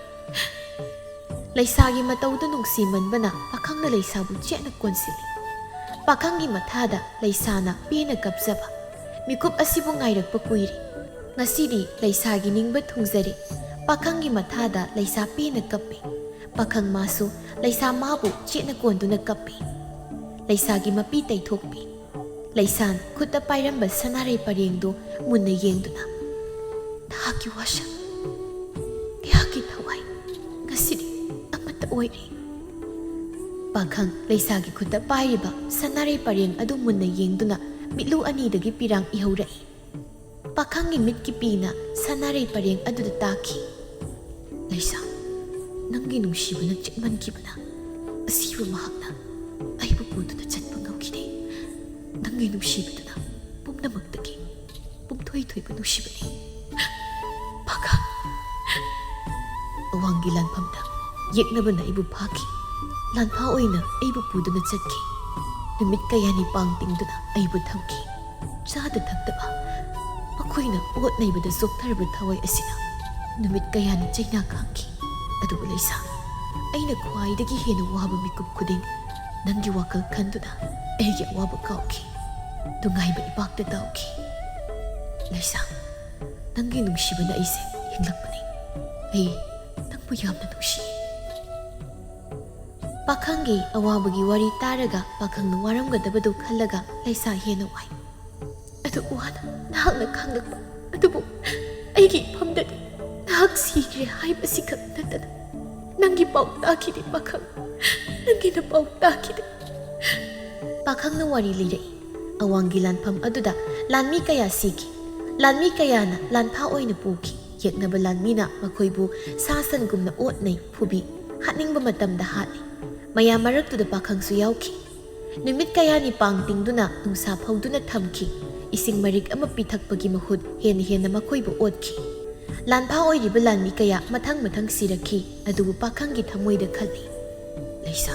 ꯂꯩꯁꯥꯒꯤ ꯃꯇꯧꯗꯨ ꯅꯨꯡꯁꯤꯃꯟꯕꯅ ꯄꯥꯈꯪꯅ ꯂꯩꯁꯥꯕꯨ ꯆꯦꯠꯅ ꯀꯣꯟꯁꯤꯜꯂꯤ꯫ ꯄꯥꯈꯪꯒꯤ ꯃꯊꯥꯗ ꯂꯩꯁꯥꯅ ꯄꯦꯟꯅ ꯀꯞꯆꯕ꯫ ꯃꯤꯀꯨꯞ ꯑꯁꯤꯕꯨ ꯉꯥꯏꯔꯛꯄ ꯀꯨꯏꯔꯦ꯫ ꯉꯁꯤꯗꯤ ꯂꯩꯁꯥꯒꯤ ꯅꯤꯡꯕ ꯊꯨꯡꯖꯔꯦ꯫ ꯄꯥꯈꯪꯒꯤ ꯃꯊꯥꯗ ꯂꯩꯁꯥ ꯄꯦꯟꯅ ꯀꯞꯄꯦ꯫ ꯄꯥꯈꯪ ꯃꯥꯁꯨ ꯂꯩꯁꯥ ꯃꯥꯕꯨ ꯆꯦꯠꯅ ꯀꯣꯟꯗꯨꯅ ꯀꯞꯄꯦ꯫ ꯂꯩꯁꯥꯒꯤ ꯃꯄꯤ ꯇꯩꯊꯣꯛꯄꯤ꯫ ꯂꯩꯁꯥꯅ ꯈꯨꯠꯇ ꯄꯥꯏꯔꯝꯕ ꯁꯅꯥꯔꯩ ꯄꯔꯦꯡꯗꯨ ꯃꯨꯟꯅ ꯌꯦꯡꯗꯨꯅ, "ꯅꯍꯥꯛꯀꯤ ꯋꯥꯁꯛ, ꯑꯩꯍꯥꯛꯀꯤ ꯊꯋꯥꯏ ꯉꯁꯤꯗꯤ ꯑꯃꯠꯇ ꯑꯣꯏꯔꯦ꯫" ꯄꯥꯈꯪ ꯂꯩꯁꯥꯒꯤ ꯈꯨꯠꯇ ꯄꯥꯏꯔꯤꯕ ꯁꯅꯥꯔꯩ ꯄꯔꯦꯡ ꯑꯗꯨ ꯃꯨꯟꯅ ꯌꯦꯡꯗꯨꯅ ꯃꯤꯠꯂꯨ ꯑꯅꯤꯗꯒꯤ ꯄꯤꯔꯥꯡ ꯏꯍꯧꯔꯛꯏ꯫ ꯄꯥꯈꯪꯒꯤ ꯃꯤꯠꯀꯤ ꯄꯤꯅ ꯁꯅꯥꯔꯩ ꯄꯔꯦꯡ ꯑꯗꯨꯗ ꯇꯥꯈꯤ꯫ "ꯂꯩꯁꯥ, ꯅꯪꯒꯤ ꯅꯨꯡꯁꯤꯕꯅ ꯆꯦꯠꯃꯟꯈꯤꯕꯅ ꯑꯁꯤꯕ ꯃꯍꯥꯛꯅ ꯑꯩꯕꯨ ꯄꯨꯗꯨꯅ ꯆꯠꯄ ꯉꯝꯈꯤꯗꯦ꯫ ꯅꯪꯒꯤ ꯅꯨꯡꯁꯤꯕꯗꯨꯅ ꯄꯨꯝꯅꯃꯛꯇꯒꯤ ꯄꯨꯝꯊꯣꯏ ꯊꯣꯏꯕ ꯅꯨꯡꯁꯤꯕꯅꯤ꯫" ꯄꯥꯈꯪ꯫ ꯑꯋꯥꯡꯒꯤ ꯂꯥꯟꯐꯝꯗ ꯌꯦꯛꯅꯕꯅ ꯑꯩꯕꯨ ꯐꯥꯈꯤ꯫ ꯂꯥꯟꯐꯥ ꯑꯣꯏꯅ ꯑꯩꯕꯨ ꯄꯨꯗꯨꯅ ꯆꯠꯈꯤ꯫ ꯅꯨꯃꯤꯠ ꯀꯌꯥꯅꯤ ꯄꯥꯡ ꯇꯤꯡꯗꯨꯅ ꯑꯩꯕꯨ ꯊꯝꯈꯤ꯫ ꯆꯥꯗ ꯊꯛꯇꯕ ꯃꯈꯣꯏꯅ ꯑꯣꯠ ꯅꯩꯕꯗ ꯆꯣꯛꯊꯔꯕ ꯊꯋꯥꯏ ꯑꯁꯤꯅ ꯅꯨꯃꯤꯠ ꯀꯌꯥꯅꯤ ꯆꯩꯅꯥ ꯈꯥꯡꯈꯤ꯫ ꯑꯗꯨꯕꯨ ꯂꯩꯁꯥ, ꯑꯩꯅ ꯈ꯭ꯋꯥꯏꯗꯒꯤ ꯍꯦꯟꯅ ꯋꯥꯕ ꯃꯤꯀꯨꯞ ꯈꯨꯗꯤꯡ ꯅꯪꯒꯤ ꯋꯥꯈꯜ ꯈꯟꯗꯨꯅ ꯑꯩꯒꯤ ꯑꯋꯥꯕ ꯀꯥꯎꯈꯤ꯫ ꯅꯨꯡꯉꯥꯏꯕ ꯏꯄꯥꯛꯇ ꯇꯥꯎꯈꯤ꯫ ꯂꯩꯁꯥ, ꯅꯪꯒꯤ ꯅꯨꯡꯁꯤꯕꯅ ꯑꯩꯁꯦ ꯍꯤꯡꯂꯛꯄꯅꯤ꯫ ꯑꯩ ꯅꯪꯕꯨ ꯌꯥꯝꯅ ꯅꯨꯡꯁꯤ꯫ ꯄꯥꯈꯪꯒꯤ ꯑꯋꯥꯕꯒꯤ ꯋꯥꯔꯤ ꯇꯥꯔꯒ ꯄꯥꯈꯪꯅ ꯋꯥꯔꯝꯒꯗꯕꯗꯨ ꯈꯜꯂꯒ ꯂꯩꯁꯥ ꯍꯦꯟꯅ ꯋꯥꯏ꯫ ꯑꯗꯨ ꯋꯥꯅ ꯅꯍꯥꯛꯅ ꯈꯪꯂꯛꯄ ꯑꯗꯨꯕꯨ ꯑꯩꯒꯤ ꯏꯐꯝꯗꯗꯤ ꯅꯍꯥꯛ ꯁꯤꯈ꯭ꯔꯦ ꯍꯥꯏꯕꯁꯤꯈꯛ ꯅꯠꯇꯅ ꯅꯪꯒꯤ ꯄꯥꯎ ꯇꯥꯈꯤꯗꯦ ꯄꯥꯈꯪ, ꯅꯪꯒꯤ ꯅꯄꯥꯎ ꯇꯥꯈꯤꯗꯦ꯫ ꯄꯥꯈꯪꯅ ꯋꯥꯔꯤ ꯂꯤꯔꯛꯏ꯫ ꯑꯋꯥꯡꯒꯤ ꯂꯥꯟꯐꯝ ꯑꯗꯨꯗ ꯂꯥꯟꯃꯤ ꯀꯌꯥ ꯁꯤꯈꯤ꯫ ꯂꯥꯟꯃꯤ ꯀꯌꯥꯅ ꯂꯥꯟꯐꯥ ꯑꯣꯏꯅ ꯄꯨꯈꯤ꯫ ꯌꯦꯛꯅꯕ ꯂꯥꯟꯃꯤꯅ ꯃꯈꯣꯏꯕꯨ ꯁꯥ ꯁꯟꯒꯨꯝꯅ ꯑꯣꯠꯅꯩ, ꯐꯨꯕꯤ, ꯍꯥꯠꯅꯤꯡꯕ ꯃꯇꯝꯗ ꯍꯥꯠꯂꯤ꯫ ꯃꯌꯥꯝ ꯃꯔꯛꯇꯨꯗ ꯄꯥꯈꯪꯁꯨ ꯌꯥꯎꯈꯤ꯫ ꯅꯨꯃꯤꯠ ꯀꯌꯥꯅꯤ ꯄꯥꯡ ꯇꯤꯡꯗꯨꯅ ꯅꯨꯡꯁꯥ ꯐꯧꯗꯨꯅ ꯊꯝꯈꯤ꯫ ꯏꯁꯤꯡ ꯃꯔꯤꯛ ꯑꯃ ꯄꯤꯊꯛꯄꯒꯤ ꯃꯍꯨꯠ ꯍꯦꯟꯅ ꯍꯦꯟꯅ ꯃꯈꯣꯏꯕꯨ ꯑꯣꯠꯈꯤ꯫ ꯂꯥꯟꯐꯥ ꯑꯣꯏꯔꯤꯕ ꯂꯥꯟꯃꯤ ꯀꯌꯥ ꯃꯊꯪ ꯃꯊꯪ ꯁꯤꯔꯛꯈꯤ, ꯑꯗꯨꯕꯨ ꯄꯥꯈꯪꯒꯤ ꯊꯃꯣꯏꯗ ꯈꯜꯂꯤ, "ꯂꯩꯁꯥ,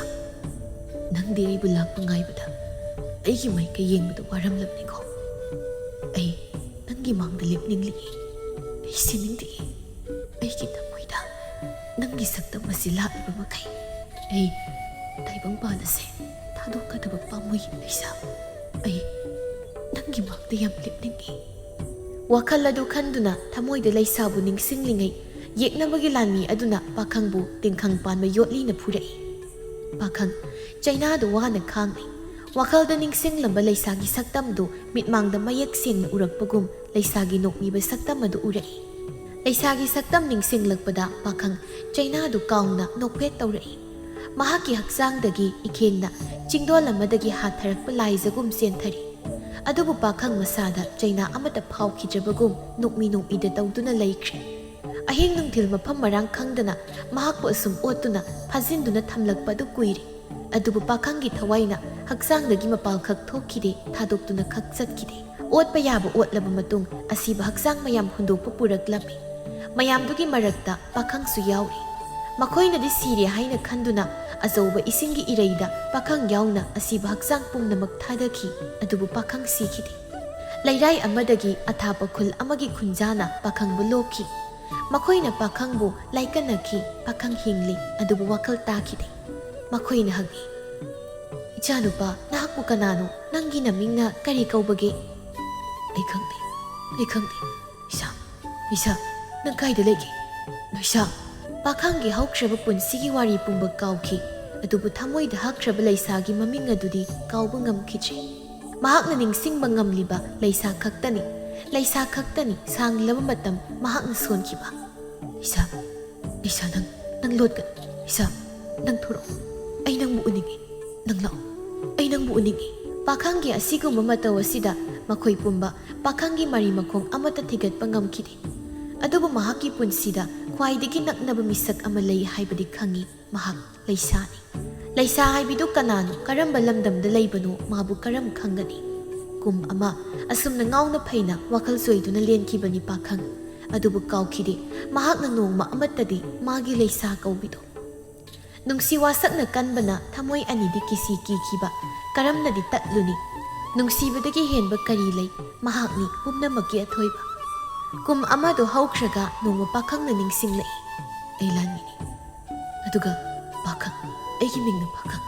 ꯅꯪꯗꯤ ꯑꯩꯕꯨ ꯂꯥꯛꯄ ꯉꯥꯏꯕꯗ ꯑꯩꯒꯤ ꯃꯥꯏꯀꯩ ꯌꯦꯡꯕꯗ ꯋꯥꯔꯝꯂꯕꯅꯤꯀꯣ꯫ ꯑꯩ ꯅꯪꯒꯤ ꯃꯥꯡꯗ ꯂꯦꯞꯅꯤꯡꯂꯤꯌꯦ꯫ ꯑꯩ ꯁꯤꯅꯤꯡꯗꯤꯌꯦ꯫ ꯑꯩꯒꯤ ꯊꯃꯣꯏꯗ ꯅꯪꯒꯤ ꯁꯛꯇꯝ ꯑꯁꯤ ꯂꯥꯛꯂꯤꯕ ꯃꯈꯩ ꯑꯩ ꯇꯥꯏꯕꯪꯄꯥꯟ ꯑꯁꯦ ꯊꯥꯗꯣꯛꯀꯗꯕ ꯄꯥꯝꯃꯨꯏ ꯂꯩꯁꯥ꯫ ꯑꯩ ꯅꯪꯒꯤ ꯃꯥꯡꯗ ꯌꯥꯝ ꯂꯦꯞꯅꯤꯡꯉꯤ꯫ ꯋꯥꯈꯜ ꯑꯗꯨ ꯈꯟꯗꯨꯅ ꯊꯃꯣꯏꯗ ꯂꯩꯁꯥꯕꯨ ꯅꯤꯡꯁꯤꯡꯂꯤꯉꯩ, ꯌꯦꯛꯅꯕꯒꯤ ꯂꯥꯟꯃꯤ ꯑꯗꯨꯅ ꯄꯥꯈꯪꯕꯨ ꯇꯤꯡꯈꯪ ꯄꯥꯟꯕ ꯌꯣꯠꯂꯤꯅ ꯐꯨꯔꯛꯏ꯫ ꯄꯥꯈꯪ ꯆꯩꯅꯥꯗꯨ ꯋꯥꯅ ꯈꯥꯡꯂꯤ꯫ ꯋꯥꯈꯜꯗ ꯅꯤꯡꯁꯤꯡꯂꯝꯕ ꯂꯩꯁꯥꯒꯤ ꯁꯛꯇꯝꯗꯨ ꯃꯤꯠꯃꯥꯡꯗ ꯃꯌꯦꯛ ꯁꯦꯡꯅ ꯎꯔꯛꯄꯒꯨꯝ ꯂꯩꯁꯥꯒꯤ ꯅꯣꯛꯃꯤꯕ ꯁꯛꯇꯝ ꯑꯗꯨ ꯎꯔꯛꯏ꯫ ꯂꯩꯁꯥꯒꯤ ꯁꯛꯇꯝ ꯅꯤꯡꯁꯤꯡꯂꯛꯄꯗ ꯄꯥꯈꯪ ꯆꯩꯅꯥꯗꯨ ꯀꯥꯎꯅ ꯅꯣꯛꯐꯦꯠ ꯇꯧꯔꯛꯏ꯫ ꯃꯍꯥꯛꯀꯤ ꯍꯛꯆꯥꯡꯗꯒꯤ ꯏꯈꯦꯡꯅ ꯆꯤꯡꯗꯣꯜ ꯑꯃꯗꯒꯤ ꯍꯥꯊꯔꯛꯄ ꯂꯥꯏꯖꯒꯨꯝ ꯆꯦꯟꯊꯔꯤ꯫ ꯑꯗꯨꯕꯨ ꯄꯥꯈꯪ ꯃꯁꯥꯗ ꯆꯩꯅꯥ ꯑꯃꯠꯇ ꯐꯥꯎꯈꯤꯗ꯭ꯔꯕꯒꯨꯝ ꯅꯣꯛꯃꯤ ꯅꯣꯛꯃꯤꯗ ꯇꯧꯗꯨꯅ ꯂꯩꯈ꯭ꯔꯦ꯫ ꯑꯍꯤꯡ ꯅꯨꯡꯊꯤꯜ ꯃꯐꯝ ꯃꯔꯥꯡ ꯈꯪꯗꯅ ꯃꯍꯥꯛꯄꯨ ꯑꯁꯨꯝ ꯑꯣꯠꯇꯨꯅ ꯐꯥꯖꯤꯟꯗꯨꯅ ꯊꯝꯂꯛꯄ ꯑꯗꯨ ꯀꯨꯏꯔꯦ꯫ ꯑꯗꯨꯕꯨ ꯄꯥꯈꯪꯒꯤ ꯊꯋꯥꯏꯅ ꯍꯛꯆꯥꯡꯗꯒꯤ ꯃꯄꯥꯜ ꯈꯛ ꯊꯣꯛꯈꯤꯗꯦ, ꯊꯥꯗꯣꯛꯇꯨꯅ ꯈꯛ ꯆꯠꯈꯤꯗꯦ꯫ ꯑꯣꯠꯄ ꯌꯥꯕ ꯑꯣꯠꯂꯕ ꯃꯇꯨꯡ ꯑꯁꯤꯕ ꯍꯛꯆꯥꯡ ꯃꯌꯥꯝ ꯍꯨꯟꯗꯣꯛꯄ ꯄꯨꯔꯛꯂꯝꯃꯤ꯫ ꯃꯌꯥꯝꯗꯨꯒꯤ ꯃꯔꯛꯇ ꯄꯥꯈꯪꯁꯨ ꯌꯥꯎꯔꯤ꯫ ꯃꯈꯣꯏꯅꯗꯤ ꯁꯤꯔꯦ ꯍꯥꯏꯅ ꯈꯟꯗꯨꯅ ꯑꯆꯧꯕ ꯏꯁꯤꯡꯒꯤ ꯏꯔꯩꯗ ꯄꯥꯈꯪ ꯌꯥꯎꯅ ꯑꯁꯤꯕ ꯍꯛꯆꯥꯡ ꯄꯨꯝꯅꯃꯛ ꯊꯥꯗꯈꯤ, ꯑꯗꯨꯕꯨ ꯄꯥꯈꯪ ꯁꯤꯈꯤꯗꯦ꯫ ꯂꯩꯔꯥꯏ ꯑꯃꯗꯒꯤ ꯑꯊꯥꯞꯄ ꯈꯨꯜ ꯑꯃꯒꯤ ꯈꯨꯟꯖꯥꯅ ꯄꯥꯈꯪꯕꯨ ꯂꯣꯛꯈꯤ꯫ ꯃꯈꯣꯏꯅ ꯄꯥꯈꯪꯕꯨ ꯂꯥꯏꯀꯠꯅꯈꯤ꯫ ꯄꯥꯈꯪ ꯍꯤꯡꯂꯤ, ꯑꯗꯨꯕꯨ ꯋꯥꯈꯜ ꯇꯥꯈꯤꯗꯦ꯫ ꯃꯈꯣꯏꯅ ꯍꯪꯉꯤ, "ꯏꯆꯥꯅꯨꯄꯥ, ꯅꯍꯥꯛꯄꯨ ꯀꯅꯥꯅꯣ? ꯅꯪꯒꯤ ꯅꯃꯤꯡꯅ ꯀꯔꯤ ꯀꯧꯕꯒꯦ?" "ꯑꯩ ꯈꯪꯗꯦ, ꯑꯩ ꯈꯪꯗꯦ꯫ ꯏꯁꯥ, ꯏꯁꯥ, ꯅꯪ ꯀꯥꯏꯗ ꯂꯩꯒꯦ? ꯏꯁꯥ!" ꯄꯥꯈꯪꯒꯤ ꯍꯧꯈ꯭ꯔꯕ ꯄꯨꯟꯁꯤꯒꯤ ꯋꯥꯔꯤ ꯄꯨꯝꯕ ꯀꯥꯎꯈꯤ, ꯑꯗꯨꯕꯨ ꯊꯃꯣꯏꯗ ꯍꯛꯈ꯭ꯔꯕ ꯂꯩꯁꯥꯒꯤ ꯃꯃꯤꯡ ꯑꯗꯨꯗꯤ ꯀꯥꯎꯕ ꯉꯝꯈꯤꯗ꯭ꯔꯦ꯫ ꯃꯍꯥꯛꯅ ꯅꯤꯡꯁꯤꯡꯕ ꯉꯝꯂꯤꯕ ꯂꯩꯁꯥ ꯈꯛꯇꯅꯤ, ꯂꯩꯁꯥ ꯈꯛꯇꯅꯤ ꯁꯥꯡꯂꯕ ꯃꯇꯝ ꯃꯍꯥꯛꯅ ꯁꯣꯟꯈꯤꯕ꯫ "ꯏꯁꯥ, ꯏꯁꯥ, ꯅꯪ, ꯅꯪ ꯂꯣꯠꯀꯅꯨ꯫ ꯏꯁꯥ, ꯅꯪ ꯊꯣꯔꯛꯑꯣ꯫ ꯑꯩ ꯅꯪꯕꯨ ꯎꯅꯤꯡꯉꯤ꯫ ꯅꯪ ꯂꯥꯛꯑꯣ꯫ ꯑꯩ ꯅꯪꯕꯨ ꯎꯅꯤꯡꯉꯤ꯫" ꯄꯥꯈꯪꯒꯤ ꯑꯁꯤꯒꯨꯝꯕ ꯃꯇꯧ ꯑꯁꯤꯗ ꯃꯈꯣꯏ ꯄꯨꯝꯕ ꯄꯥꯈꯪꯒꯤ ꯃꯔꯤ ꯃꯈꯣꯡ ꯑꯃꯠꯇ ꯊꯤꯒꯠꯄ ꯉꯝꯈꯤꯗꯦ꯫ ꯑꯗꯨꯕꯨ ꯃꯍꯥꯛꯀꯤ ꯄꯨꯟꯁꯤꯗ ꯈ꯭ꯋꯥꯏꯗꯒꯤ ꯅꯛꯅꯕ ꯃꯤꯁꯛ ꯑꯃ ꯂꯩ ꯍꯥꯏꯕꯗꯤ ꯈꯪꯉꯤ꯫ ꯃꯍꯥꯛ ꯂꯩꯁꯥꯅꯤ꯫ ꯂꯩꯁꯥ ꯍꯥꯏꯕꯤꯗꯨ ꯀꯅꯥꯅꯣ, ꯀꯔꯝꯕ ꯂꯝꯗꯝꯗ ꯂꯩꯕꯅꯣ, ꯃꯥꯕꯨ ꯀꯔꯝ ꯈꯪꯒꯅꯤ? ꯀꯨꯝ ꯑꯃ ꯑꯁꯨꯝꯅ ꯉꯥꯎꯅ ꯐꯩꯅ ꯋꯥꯈꯜ ꯆꯣꯏꯗꯨꯅ ꯂꯦꯟꯈꯤꯕꯅꯤ ꯄꯥꯈꯪ꯫ ꯑꯗꯨꯕꯨ ꯀꯥꯎꯈꯤꯗꯦ, ꯃꯍꯥꯛꯅ ꯅꯣꯡꯃ ꯑꯃꯠꯇꯗꯤ ꯃꯥꯒꯤ ꯂꯩꯁꯥ ꯀꯧꯕꯤꯗꯣ꯫ ꯅꯨꯡꯁꯤ ꯋꯥꯁꯛꯅ ꯀꯟꯕꯅ ꯊꯃꯣꯏ ꯑꯅꯤꯗꯤ ꯀꯤꯁꯤ ꯀꯤꯈꯤꯕ ꯀꯔꯝꯅꯗꯤ ꯇꯠꯂꯨꯅꯤ? ꯅꯨꯡꯁꯤꯕꯗꯒꯤ ꯍꯦꯟꯕ ꯀꯔꯤ ꯂꯩ? ꯃꯍꯥꯛꯅꯤ ꯄꯨꯝꯅꯃꯛꯀꯤ ꯑꯊꯣꯏꯕ꯫ ꯀꯨꯝ ꯑꯃꯗꯣ ꯍꯧꯈ꯭ꯔꯒ ꯅꯣꯡꯃ ꯄꯥꯈꯪꯅ ꯅꯤꯡꯁꯤꯡꯂꯛꯏ, "ꯑꯩ ꯂꯥꯟꯃꯤꯅꯤ꯫ ꯑꯗꯨꯒ ꯄꯥꯈꯪ, ꯑꯩꯒꯤ ꯃꯤꯡꯅ ꯄꯥꯈꯪ꯫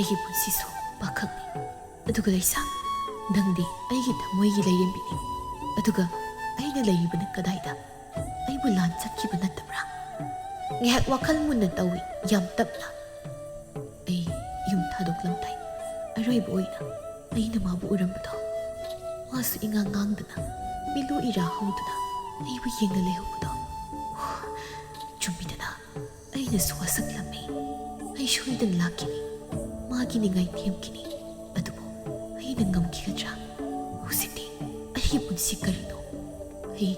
ꯑꯩꯒꯤ ꯄꯨꯟꯁꯤꯁꯨ ꯄꯥꯈꯪꯅꯤ꯫ ꯑꯗꯨꯒ ꯂꯩꯁꯥ, ꯅꯪꯗꯤ ꯑꯩꯒꯤ ꯊꯃꯣꯏꯒꯤ ꯂꯩꯔꯦꯝꯕꯤꯅꯤ꯫ ꯑꯗꯨꯒ ꯑꯩꯅ ꯂꯩꯔꯤꯕꯅ ꯀꯗꯥꯏꯗ? ꯑꯩꯕꯨ ꯂꯥꯟ ꯆꯠꯈꯤꯕ ꯅꯠꯇꯕ꯭ꯔꯥ? ꯉꯥꯏꯍꯥꯛ ꯋꯥꯈꯜ ꯃꯨꯟꯅ ꯇꯧꯏ, ꯌꯥꯝ ꯇꯞꯅ꯫ ꯑꯩ ꯌꯨꯝ ꯊꯥꯗꯣꯛꯂꯝꯗꯥꯏ ꯑꯔꯣꯏꯕ ꯑꯣꯏꯅ ꯑꯩꯅ ꯃꯥꯕꯨ ꯎꯔꯝꯕꯗꯣ, ꯃꯥꯁꯨ ꯏꯉꯥꯡ ꯉꯥꯡꯗꯅ, ꯃꯤꯠꯂꯨ ꯏꯔꯥ ꯍꯧꯗꯅ ꯑꯩꯕꯨ ꯌꯦꯡꯅ ꯂꯩꯍꯧꯕꯗꯣ꯫ ꯆꯨꯝꯃꯤꯗꯅ, ꯑꯩꯅꯁꯨ ꯋꯥꯁꯛꯂꯝꯃꯤ꯫ ꯑꯩ ꯁꯣꯏꯗꯅ ꯂꯥꯛꯈꯤꯅꯤ꯫ ꯃꯥꯒꯤ ꯅꯤꯡꯉꯥꯏ ꯊꯦꯝꯈꯤꯅꯤ꯫ ꯑꯗꯨꯕꯨ ꯑꯩꯅ ꯉꯝꯈꯤꯒꯗ꯭ꯔꯥ? ꯍꯧꯖꯤꯛꯇꯤ ꯑꯩꯒꯤ ꯄꯨꯟꯁꯤ ꯀꯔꯤꯅꯣ? ꯑꯩ,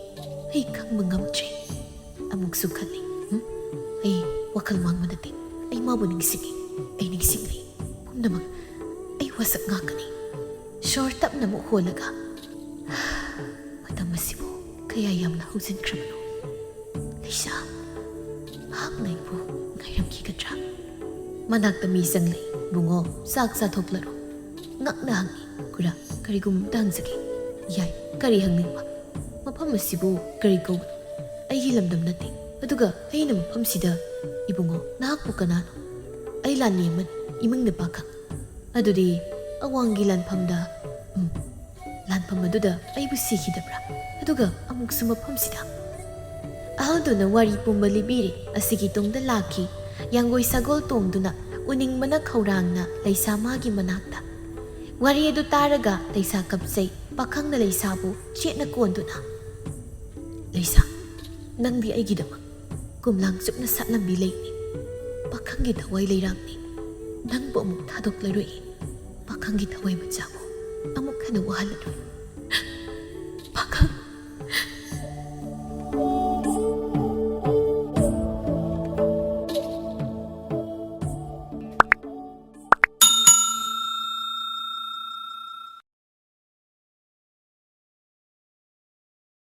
ꯑꯩ ꯈꯪꯕ ꯉꯝꯗ꯭ꯔꯦ꯫ ꯑꯃꯨꯛꯁꯨ ꯈꯜꯂꯤ꯫ ꯎꯝ? ꯑꯩ ꯋꯥꯈꯜ ꯃꯥꯡꯕ ꯅꯠꯇꯦ꯫ ꯑꯩ ꯃꯥꯕꯨ ꯅꯤꯡꯁꯤꯡꯉꯤ꯫ ꯑꯩ ꯅꯤꯡꯁꯤꯡꯂꯤ꯫ ꯄꯨꯝꯅꯃꯛ ꯑꯩ ꯋꯥꯁꯛ ꯉꯥꯛꯀꯅꯤ꯫ ꯁꯣꯔ ꯇꯞꯅ ꯑꯃꯨꯛ ꯍꯣꯜꯂꯒ, ꯃꯇꯝ ꯑꯁꯤꯕꯨ ꯀꯌꯥ ꯌꯥꯝꯅ ꯍꯧꯖꯤꯟꯈ꯭ꯔꯕꯅꯣ? ꯂꯩꯁꯥ, ꯃꯍꯥꯛꯅ ꯑꯩꯕꯨ ꯉꯥꯏꯔꯝꯈꯤꯒꯗ꯭ꯔꯥ? ꯃꯅꯥꯛꯇ ꯃꯤ ꯆꯪꯂꯛꯏ꯫ "ꯏꯕꯨꯡꯉꯣ, ꯆꯥꯛ ꯆꯥꯊꯣꯛꯂꯔꯣ?" ꯉꯛꯅ ꯍꯪꯉꯤ꯫ "ꯈꯨꯔꯥ, ꯀꯔꯤꯒꯨꯝꯕ ꯑꯝꯇ ꯍꯪꯖꯒꯦ?" "ꯌꯥꯏ, ꯀꯔꯤ ꯍꯪꯅꯤꯡꯕ?" "ꯃꯐꯝ ꯑꯁꯤꯕꯨ ꯀꯔꯤ ꯀꯧꯕꯅꯣ?" "ꯑꯩꯒꯤ ꯂꯝꯗꯝ ꯅꯠꯇꯦ, ꯑꯗꯨꯒ ꯑꯩꯅ ꯃꯐꯝꯁꯤꯗ..." "ꯏꯕꯨꯡꯉꯣ, ꯅꯍꯥꯛꯄꯨ ꯀꯅꯥꯅꯣ?" "ꯑꯩ ꯂꯥꯟꯃꯤ ꯑꯃꯅꯤ, ꯏꯃꯨꯡꯗ ꯄꯥꯈꯪ꯫" "ꯑꯗꯨꯗꯤ ꯑꯋꯥꯡꯒꯤ ꯂꯥꯟꯐꯝꯗ..." "ꯎꯝ, ꯂꯥꯟꯐꯝ ꯑꯗꯨꯗ ꯑꯩꯕꯨ ꯁꯤꯈꯤꯗꯕ꯭ꯔꯥ? ꯑꯗꯨꯒ ꯑꯃꯨꯛꯁꯨ ꯃꯐꯝꯁꯤꯗ?" ꯑꯍꯜꯗꯨꯅ ꯋꯥꯔꯤ ꯄꯨꯝꯕ ꯂꯤꯕꯤꯔꯦ꯫ ꯑꯁꯤꯒꯤ ꯇꯨꯡꯗ ꯂꯥꯛꯈꯤ꯫ ꯌꯥꯡꯒꯣꯏ ꯁꯒꯣꯜ ꯇꯣꯡꯗꯨꯅ, ꯎꯅꯤꯡꯕꯅ ꯈꯧꯔꯥꯡꯅ ꯂꯩꯁꯥ ꯃꯥꯒꯤ ꯃꯅꯥꯛꯇ꯫ ꯋꯥꯔꯤ ꯑꯗꯨ ꯇꯥꯔꯒ ꯂꯩꯁꯥ ꯀꯞꯆꯩ꯫ ꯄꯥꯈꯪꯅ ꯂꯩꯁꯥꯕꯨ ꯆꯦꯠꯅ ꯀꯣꯟꯗꯨꯅ, "ꯂꯩꯁꯥ, ꯅꯪꯗꯤ ꯑꯩꯒꯤꯗꯃꯛ ꯀꯨꯝꯂꯥꯡ ꯆꯨꯞꯅ ꯁꯥꯠꯂꯝꯕꯤ ꯂꯩꯅꯤ꯫ ꯄꯥꯈꯪꯒꯤ ꯊꯋꯥꯏ ꯂꯩꯔꯥꯡꯅꯤ꯫ ꯅꯪꯕꯨ ꯑꯃꯨꯛ ꯊꯥꯗꯣꯛꯂꯔꯣꯏ꯫ ꯄꯥꯈꯪꯒꯤ ꯊꯋꯥꯏ ꯃꯆꯥꯕꯨ ꯑꯃꯨꯛ ꯍꯟꯅ ꯋꯥꯍꯜꯂꯔꯣꯏ꯫